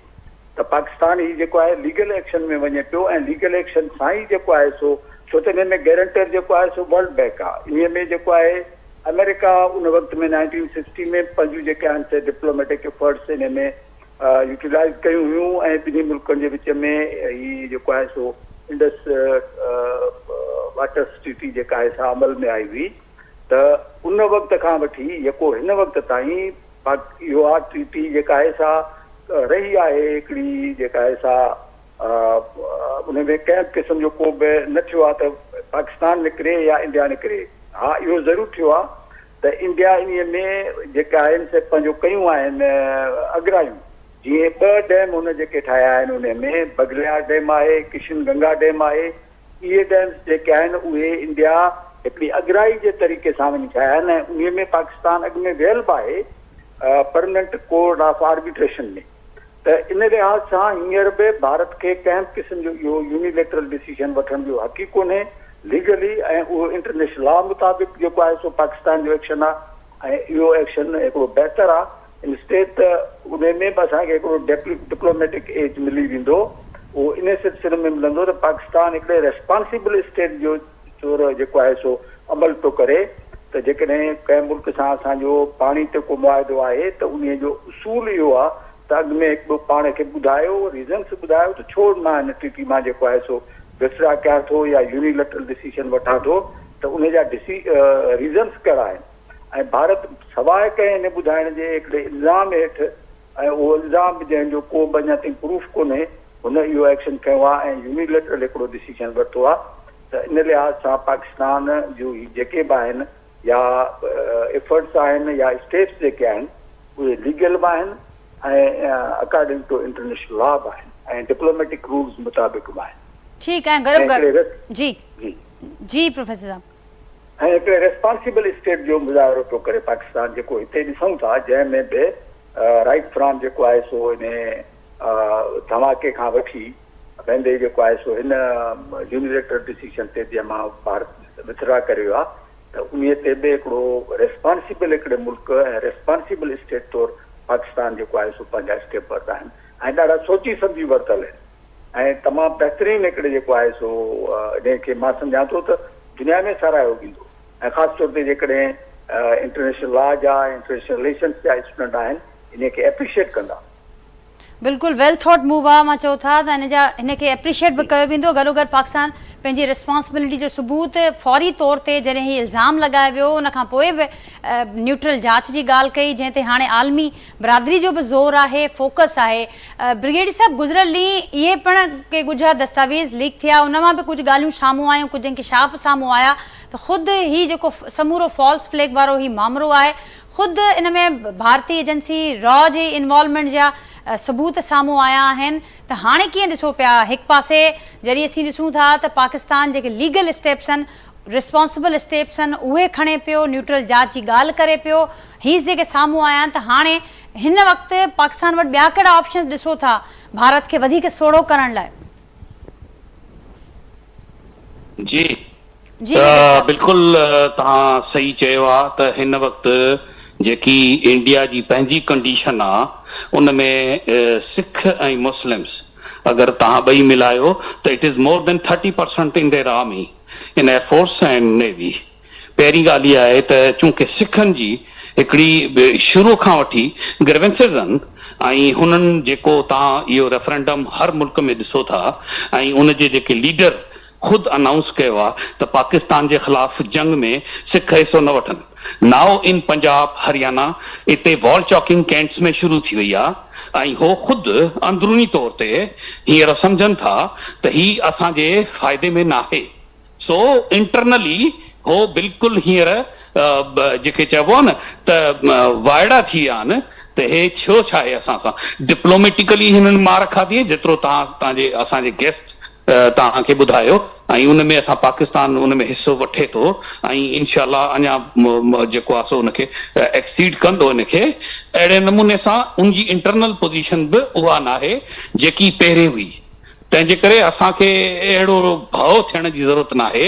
ته پاڪستان هي جيڪو آهي ليگل ايڪشن ۾ وڃي پيو ۽ ليگل ايڪشن سان ئي جيڪو آهي سو ڇو ته انهي ۾ گيرنٽر جيڪو آهي سو ورلڊ بينڪ آهي انهي ۾ جيڪو آهي آمريڪا ان وقت ۾ نائنٽين سڪسٽي ۾ پنهنجون جيڪي آهن سي ڊپلوميٽڪ ايفرٽس انهي ۾ يوٽيلائز ڪيون هيون ۽ ٻنهي ملڪن جي وچ ۾ هي جيڪو آهي سو انڊس واٽرس ٽريٽي جيڪا آهي سا عمل ۾ آئي هئي ته ان وقت کان وٺي يڪو هن وقت تائين پاڪ اهو آ ٽي ٽي جيڪا آهي سا رهي آهي هڪڙي جيڪا آهي سا ان ۾ ڪنهن به قسم جو ڪو به نه ٿيو آهي ته پاڪستان نڪري يا انڊيا نڪري ها اهو ضرور ٿيو آهي ته انڊيا انهي ۾ جيڪا آهن سي پنهنجو ڪيون آهن اڳرايون جيئن ٻه ڊيم هن جيڪي ٺاهيا آهن انهي ۾ بگليار ڊيم آهي ڪشن گنگا ڊيم آهي اهي ڊيمز جيڪي آهن اهي انڊيا هڪڙي اڳرائي جي طريقي سان وڃي ٺاهيا آهن ۽ انهي ۾ پاڪستان اڳ ۾ ويل به آهي پرمننٽ ڪورٽ آف آربيٽريشن ۾ ته ان لحاظ سان هينئر به ڀارت کي ڪنهن به قسم جو اهو يونيليٽرل ڊسيشن وٺڻ جو حق ئي ڪونهي ليگلي ۽ اهو انٽرنيشنل لا مطابق جيڪو آهي سو پاڪستان جو ايڪشن آهي ۽ اهو ايڪشن هڪڙو بهتر آهي انسٽيڊ ته انهي ۾ به اسان کي هڪڙو ڊپلوميٽڪ ايج ملي ويندو، اهو انهي سلسلي ۾ ملندو ته پاڪستان هڪڙي ريسپانسبل اسٽيٽ جو طور جيڪو آهي سو عمل پيو ڪري ته جيڪڏهن ڪنهن ملڪ سان اسان جو پاڻي تي ڪو معاهدو آهي ته انهي جو اصول اهو آهي ته اڳ ۾ هڪ ٻيو پاڻ کي ٻڌايو ريزنس ٻڌايو ته ڇو مان هن ٽريٽي مان جيڪو آهي سو وٿڊرا ڪيان ٿو يا يونيليٽرل ڊسيشن وٺان ٿو ته انهي جا ريزنس ڪهڙا آهن. ۽ ڀارت سواء ڪنهن ان ٻڌائڻ جي هڪڙي الزام هيٺ ۽ اهو الزام به جنهن جو ڪو به اڃا تائين پروف ڪونهي هن اهو ايڪشن کنيو آهي ۽ يونيليٽرل هڪڙو ڊسيشن ورتو آهي ته ان لحاظ سان پاڪستان جون هي جيڪي به آهن يا ايفرٽس آهن يا اسٽيپس جيڪي آهن اهي ليگل به آهن ۽ اڪارڊنگ ٽو انٽرنيشنل لا به آهن ۽ ڊپلوميٽڪ رولز مطابق به آهن. ٺيڪ ۽ گڏوگڏ جي جي پروفيسر صاحب. ۽ هڪڙي ريسپانسبل اسٽيٽ جو مظاهرو پيو ڪري پاڪستان جيڪو هتي ڏسون ٿا جنهن ۾ به رائيٽ فرام جيڪو آهي سو انهي ڌماڪي کان وٺي ويندي جيڪو آهي سو هن يونيليٽرل ڊسيشن تي جنهن مان ڀارت وٿڊرا ڪري ويو آهي ته انهي تي به هڪڙو ريسپانسبل هڪڙي ملڪ ۽ ريسپانسبل اسٽيٽ طور پاڪستان جيڪو آهي سو پنهنجا اسٽيپ ورتا آهن ۽ ڏاڍا سوچي سمجهي ورتل آهن. ۽ تمام بهترين هڪڙي جيڪو آهي سو انهي کي مان سمجهان ٿو ته دنيا ۾ ساراهيو ويندو ۽ خاص طور تي جيڪڏهن انٽرنيشنل لا جا ۽ انٽرنيشنل رليشنس جا اسٽوڊنٽ آهن انهي کي اپريشيٽ ڪندا. بلڪل ويل ٿاٽ موو آ مان چئو ٿا ته ان جا هن کي اپريشيٽ به ڪيو ويندو گڏو گڏ پاڪستان پنهنجي ريسپانسبلٽي جو ثبوت فوري طور تي جڏهن هي الزام لڳايو ويو ان کان پوء به نيوٽرل جاچ جي ڳالهه ڪئي جنهن تي هاڻي عالمي برادري جو به زور آهي فوڪس آهي برگيڊي صاحب گذريل ڏينهن اهي پڻ ڪي ڳجها دستاويز ليڪ ٿيا ان مان به ڪجهه ڳالهيون سامهون آيون ڪجهه انڪشاف سامهون آيا ته خود هي جيڪو سمورو فالس فليگ وارو هي مامرو آهي خود ان ۾ ڀارتي ايجنسي را جي انوالومينٽ جا ثبوت سامهون آيا آهن ته هاڻي ڪيئن ڏسو پيا هڪ پاسي جڏهن اسين ڏسون ٿا ته پاڪستان جيڪي ليگل اسٽيپس آهن ريسپانسبل اسٽيپس آهن اهي کڻي پيو نيوٽرل جاچ جي ڳالهه ڪري پيو هي جيڪي سامهون آيا آهن ته هاڻي هن وقت پاڪستان وٽ ٻيا ڪهڙا آپشنز ڏسو ٿا ڀارت کي وڌيڪ سوڙهو ڪرڻ لاء؟ جي ته بلڪل توهان صحيح چيو آ ته هن وقت جيڪي انڊيا جي پنهنجي ڪنڊيشن آ ان ۾ سک ۽ مسلمس اگر توهان ٻئي ملايو ته it is more than thirty percent in their army in air force ۽ navy پهرين ڳالهه اها آهي ته چونڪه سکن جي هڪڙي شروع کان وٺي گريونسز آهن ۽ هنن جيڪو توهان اهو ريفرنڊم هر ملڪ ۾ ڏسو ٿا ۽ ان جي جيڪي ليڊر خود انائونس ڪيو آهي ته پاڪستان جي خلاف جنگ ۾ سک حصو نه وٺن نائو ان پنجاب هريانا اتي وال چاڪنگ ڪينٽس ۾ شروع ٿي وئي آهي ۽ هو خود اندروني طور تي هينئر سمجهن ٿا ته هي اسان جي فائدي ۾ ناهي. سو انٽرنلي هو بلڪل هينئر جيڪي چئبو آهي نه ته وائڙا ٿي ويا آهن ته هي ڇو ڇا آهي اسان سان ڊپلوميٽيڪلي هنن مار کاڌي جيترو توهان توهان جي اسان جي گيسٽ توهان کي ٻڌايو ۽ ان ۾ اسان پاڪستان ان ۾ حصو وٺي ٿو ۽ انشاء الله اڃا جيڪو آهي سو ان کي ايڪسيڊ ڪندو ان کي اهڙي نموني سان ان جي انٽرنل پوزيشن به اها ناهي جيڪي پهرين هئي تنهن جي ڪري اسان کي اهڙو ڀؤ ٿيڻ جي ضرورت ناهي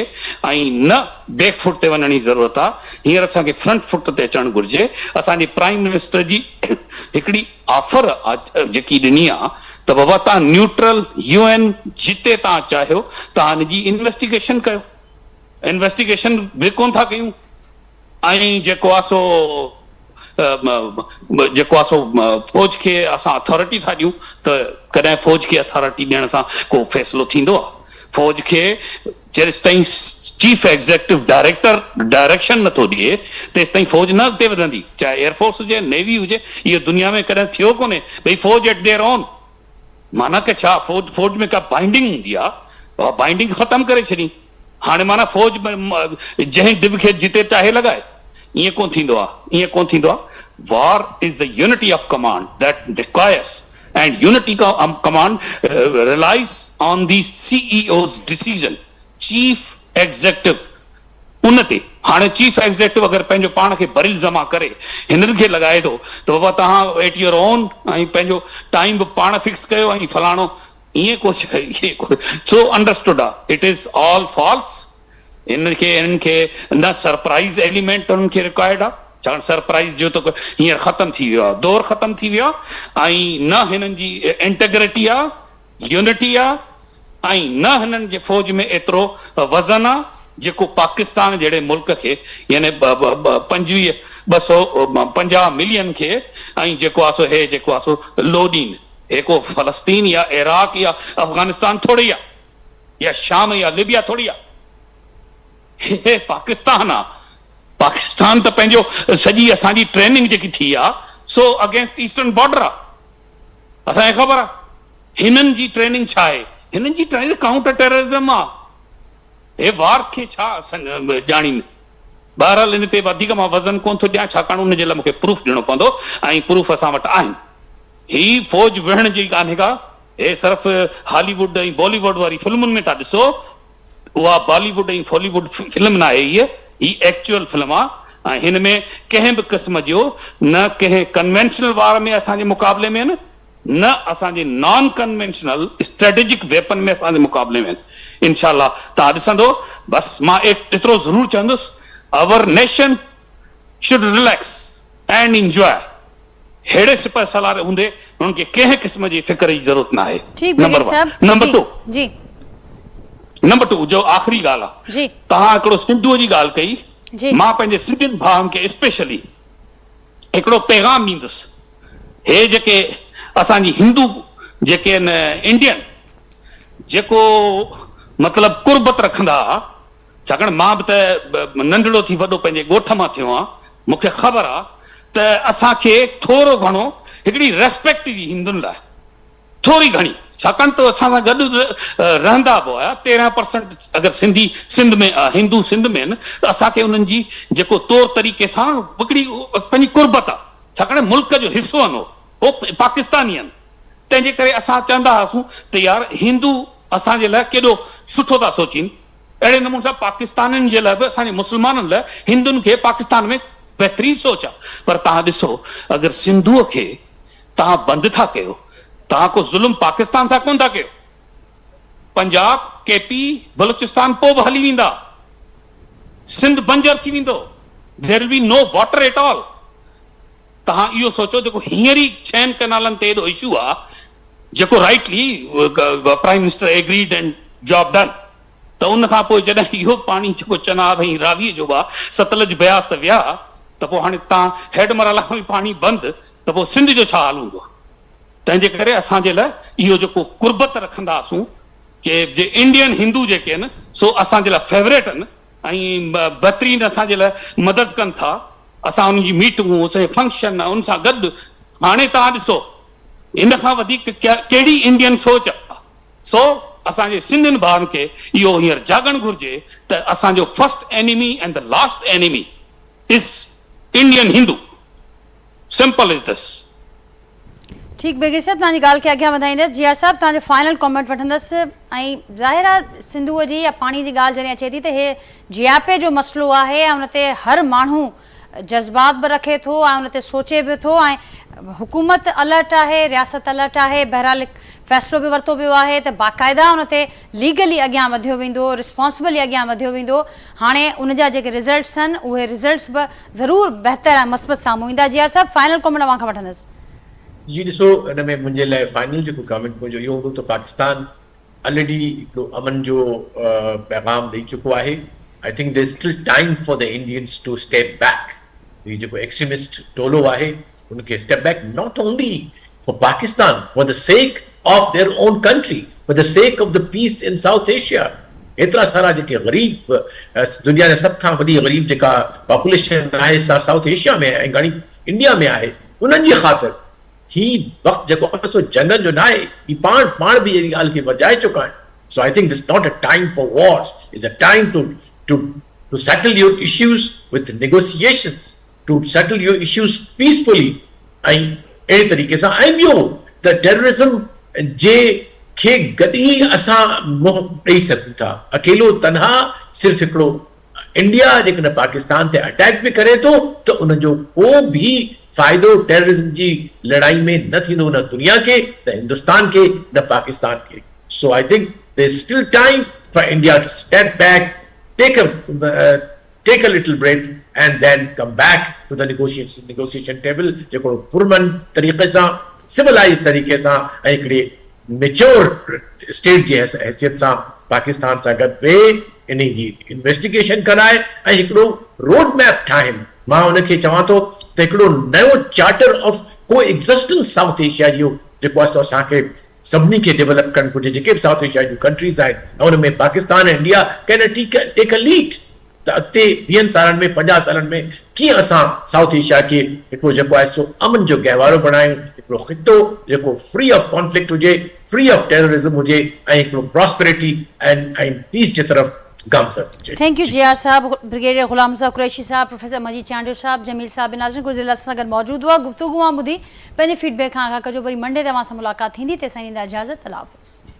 ۽ نه بيڪ فوٽ تي وڃڻ جي ضرورت آهي هينئر اسان کي فرنٽ فوٽ تي اچڻ گهرجي اسان جي پرائم منسٽر جي هڪڙي آفر جيڪي ڏني آ ته بابا توهان نيوٽرل يو اين جتي توهان چاهيو توهان ان جي انويسٽيگيشن ڪيو انويسٽيگيشن به ڪون ٿا ڪيون ۽ جيڪو آ سو جيڪو آ سو فوج کي اسان اٿارٽي ٿا ڏيون ته ڪڏهن فوج کي اٿارٽي ڏيڻ سان ڪو فيصلو ٿيندو آ فوج کي جيستائين چيف ايگزيڪٽو ڊائريڪٽر ڊائريڪشن نٿو ڏئي تيستائين فوج نه اڳتي وڌندي چاهي ايئر فورس هجي نيوي هجي اهو دنيا ۾ ڪڏهن ٿيو ڪونهي ڀئي فوج ايٽ their اون معنيٰ ڪه ڇا فوج فوج ۾ ڪا بائنڊنگ هوندي آ اها بائنڊنگ ختم ڪري ڇڏي هاڻي معنيٰ فوج جنهن ڊب کي جتي چاهي لڳائي ائين ڪون ٿيندو آ ائين ڪون ٿيندو آ war is the unity of command that requires and unity command relies on the C E O's decision, chief executive ان تي هاڻي چيف ايگزيڪٽو اگر پنهنجو پاڻ کي بري الزما ڪري هنن کي لڳائي ٿو ته بابا توهان ايٽ your اون ۽ پنهنجو ٽائيم به پاڻ فڪس ڪيو ۽ فلاڻو ائين ڪو ائين ڪو سو انڊرسٽوڊ آ it is all false هن کي هنن کي نه سرپرائز ايليمينٽ هنن کي رڪوائرڊ آ ڇاڪاڻ سرپرائز جو ته هينئر ختم ٿي ويو آ دور ختم ٿي ويو آ ۽ نه هنن جي انٽيگرٽي آ يونٽي آ ۽ نه هنن جي فوج ۾ ايترو وزن آ جيڪو پاڪستان جهڙي ملڪ کي يعني 25 250 ملين کي ۽ جيڪو آ سو هي جيڪو آ سو لوڏين هي ڪو فلسطين يا عراق يا افغانستان ٿوري آ. يا شام يا لبيا ٿوري آ هي پاڪستان آ پاڪستان ته پنهنجو سڄي اسان جي ٽريننگ جيڪي ٿي آ سو اگينسٽ ايسٽرن بارڊر آ اسان کي خبر آ هنن جي ٽريننگ ڇا آهي هنن جي ٽريننگ ڪائونٽر ٽيررزم آ هي وار کي ڇا ڄاڻين بهرحال ان تي وڌيڪ مان وزن ڪون ٿو ڏيان ڇاڪاڻ ان جي لاء مونکي پروف ڏيڻو پوندو ۽ پروف اسان وٽ آهن هي فوج وڙهڻ جي ڪانهي ڪا هي صرف هالي ووڊ ۽ بالي ووڊ واري فلمن ۾ ٿا ڏسو اها بالي ووڊ ۽ فالي ووڊ فلم ناهي هيء هي ايڪچوئل فلم آ ۽ هن ۾ ڪنهن به قسم جو نه ڪنهن ڪنوينشنل وار ۾ اسان جي مقابلي ۾ آهن نه اسان جي نان ڪنوينشنل اسٽريٽجڪ ويپن ۾ اسان جي مقابلي ۾ آهن انشاء الله توهان ڏسندو بس مان ايترو ضرور چوندس our nation should relax and enjoy ههڙي سپهه سالار هوندي هنن کي ڪنهن قسم جي فڪر جي ضرورت ناهي. ٺيڪ نمبر برگيڊ ون. صاحب نمبر جي ٽو جي. نمبر ٽو جو آخري ڳالهه آ جي. توهان هڪڙو سنڌوء جي ڳالهه ڪئي جي. مان پنهنجي سنڌين ڀائن کي اسپيشلي هڪڙو پيغام ڏيندس هي جيڪي اسان جي هندو جيڪي آهن انڊين جيڪو مطلب قربت رکندا ها ڇاڪاڻ مان به ته ننڍڙو ٿي وڏو پنهنجي ڳوٺ مان ٿيو آهيان، مون کي خبر آ ته اسان کي ٿورو گهڻو هڪڙي ريسپيڪٽ هئي هندن لاء، ٿوري گهڻي، ڇاڪاڻ ته اسان سان گڏ رهندا به هيا، 13 پرسنٽ اگر سنڌي سنڌ ۾ هندو سنڌ ۾ آهن ته اسان کي انهن جي جيڪو طور طريقي سان هڪڙي پنهنجي قربت آ، ڇاڪاڻ ملڪ جو حصو آهن هو، هو پاڪستاني آهن، تنهن جي ڪري اسان چوندا هئاسون ته يار هندو اسان جي لاء ڪيڏو سٺو ٿا سوچين. اهڙي نموني سان پاڪستانين جي لاء به اسان جي مسلمانن لاء هندن کي پاڪستان ۾ بهترين سوچ آ پر توهان ڏسو اگر سنڌوء کي توهان بند ٿا ڪيو توهان ڪو ظلم پاڪستان سان ڪونه ٿا ڪيو پنجاب ڪي پي بلوچستان پوء به هلي ويندا سنڌ بنجر ٿي ويندو there will be no water at all توهان اهو سوچو جيڪو هينئر ئي ڇهن ڪئنالن تي ايڏو اشو آ جيڪو rightly prime minister agreed and job done ته ان کان پوء جڏهن اهو پاڻي جيڪو چناب ۽ راوي جو به آ ستلج بياس ته ويا ته پوء هاڻي تان هيڊ مرالا کان به پاڻي بند ته پوء سنڌ جو ڇا حال هوندو تنهن جي ڪري اسان جي لاء اهو جيڪو قربت رکندا هئاسون ڪي جي انڊين هندو جيڪي آهن سو اسان جي لاء فيوريٽ آهن ۽ بهترين اسان جي لاء مدد ڪن ٿا اسان انهن جي ميٽنگون اسان جي فنڪشن ان سان گڏ هاڻي توهان ڏسو ان کان وڌيڪ ڪهڙي انڊين سوچ آ سو اسان جي سنڌين ڀائرن کي اهو هينئر جاڳڻ گهرجي ته اسان جو first enemy and the last enemy is Indian Hindu simple is this. ٺيڪ برگيڊ صاحب توهان جي ڳالهه کي اڳيان وڌائيندس جي آر صاحب توهان جو فائنل ڪامينٽ وٺندس ۽ ظاهر آهي سنڌوء جي يا پاڻي جي ڳالهه جڏهن اچي ٿي ته هي جياپي جو مسئلو آهي ۽ ان تي هر ماڻهو جذبات به رکي ٿو ۽ ان تي سوچي به ٿو ۽ حڪومت الرٽ آهي رياست الرٽ آهي بهرحال فيصلو به ورتو ويو آهي ته باقاعده ان تي ليگلي اڳيان وڌيو ويندو رسپانسبلي اڳيان وڌيو ويندو هاڻي ان جا جيڪي رزلٽس آهن اهي رزلٽس به ضرور بهتر ۽ مثبت سامهون ايندا جي آر صاحب فائنل ڪامينٽ اوهان کان وٺندس. جي ڏسو ان ۾ منهنجي لاء فائنل جيڪو ڪامينٽ منهنجو اهو هوندو ته پاڪستان الريڊي هڪڙو امن جو پيغام ڏئي چڪو آهي I think there still time for the Indians to step back هي جيڪو ايڪسٽريمسٽ ٽولو آهي ان کي step back not only for Pakistan for the sake of their own country for the sake of the peace in South Asia ايترا سارا جيڪي غريب دنيا جا سڀ کان وڏي غريب جيڪا پاپوليشن آهي سا سائوٿ ايشيا ۾ آهي ۽ گهڻي انڊيا ۾ آهي انهن جي خاطر هي وقت جيڪو آهي سو جنگن جو ناهي هي پاڻ پاڻ به اهڙي ڳالهه کي ورجائي چڪا آهن so I think this not a time for wars is a time to to to settle your issues with negotiations to settle your issues peacefully ۽ اهڙي طريقي سان ۽ ٻيو ته ٽيررزم جي کي گڏ ئي اسان منهن ڏئي سگهون ٿا اڪيلو تنها صرف هڪڙو انڊيا جيڪڏهن پاڪستان تي اٽيڪ به ڪري ٿو ته ان جو ڪو به فائدو ٽيررزم جي لڙائي ۾ نه ٿيندو نه دنيا کي نه هندستان کي نه پاڪستان کي so I think there is still time for India to step back take a take a little breath and then come back to the negotiation table جيڪو پرامن طريقي سان سولائيز طريقي سان ۽ هڪڙي ميچور اسٽيٽ جي حيثيت سان پاڪستان سان گڏ ويهي انهي جي انويسٽيگيشن ڪرائي ۽ هڪڙو روڊ ميپ ٺاهين مان ان کي چوان ٿو ته هڪڙو نيو charter of coexistence South Asia جو جيڪو آهي سو اسان کي سڀني کي ڊيولپ ڪرڻ گهرجي جيڪي به سائوٿ ايشيا جون ڪنٽريز آهن ۽ ان ۾ Pakistan ۽ India can take a lead ته اڳتي ويهن سالن ۾ 50 سالن ۾ ڪيئن اسان سائوٿ ايشيا کي هڪڙو جيڪو آهي سو امن جو گهوارو بڻايون هڪڙو خطو جيڪو فري آف ڪانفلڪٽ هجي فري آف ٽيررزم هجي ۽ هڪڙو پراسپريٽي ۽ پيس جي طرف گامزن هجي. Thank you جي آر صاحب، برگيڊيئر غلام مصطفيٰ قريشي صاحب، پروفيسر مجيد چانڊيو صاحب، جميل صاحب به ناظرين ڪجهه دير لاء اسان سان گڏ موجود هئا گفتگو مان ٻڌي پنهنجي فيڊ بيڪ کان آگاهه ڪجو وري منڊي تي اوهان سان ملاقات ٿيندي تيسين ڏيندا اجازت الله حافظ.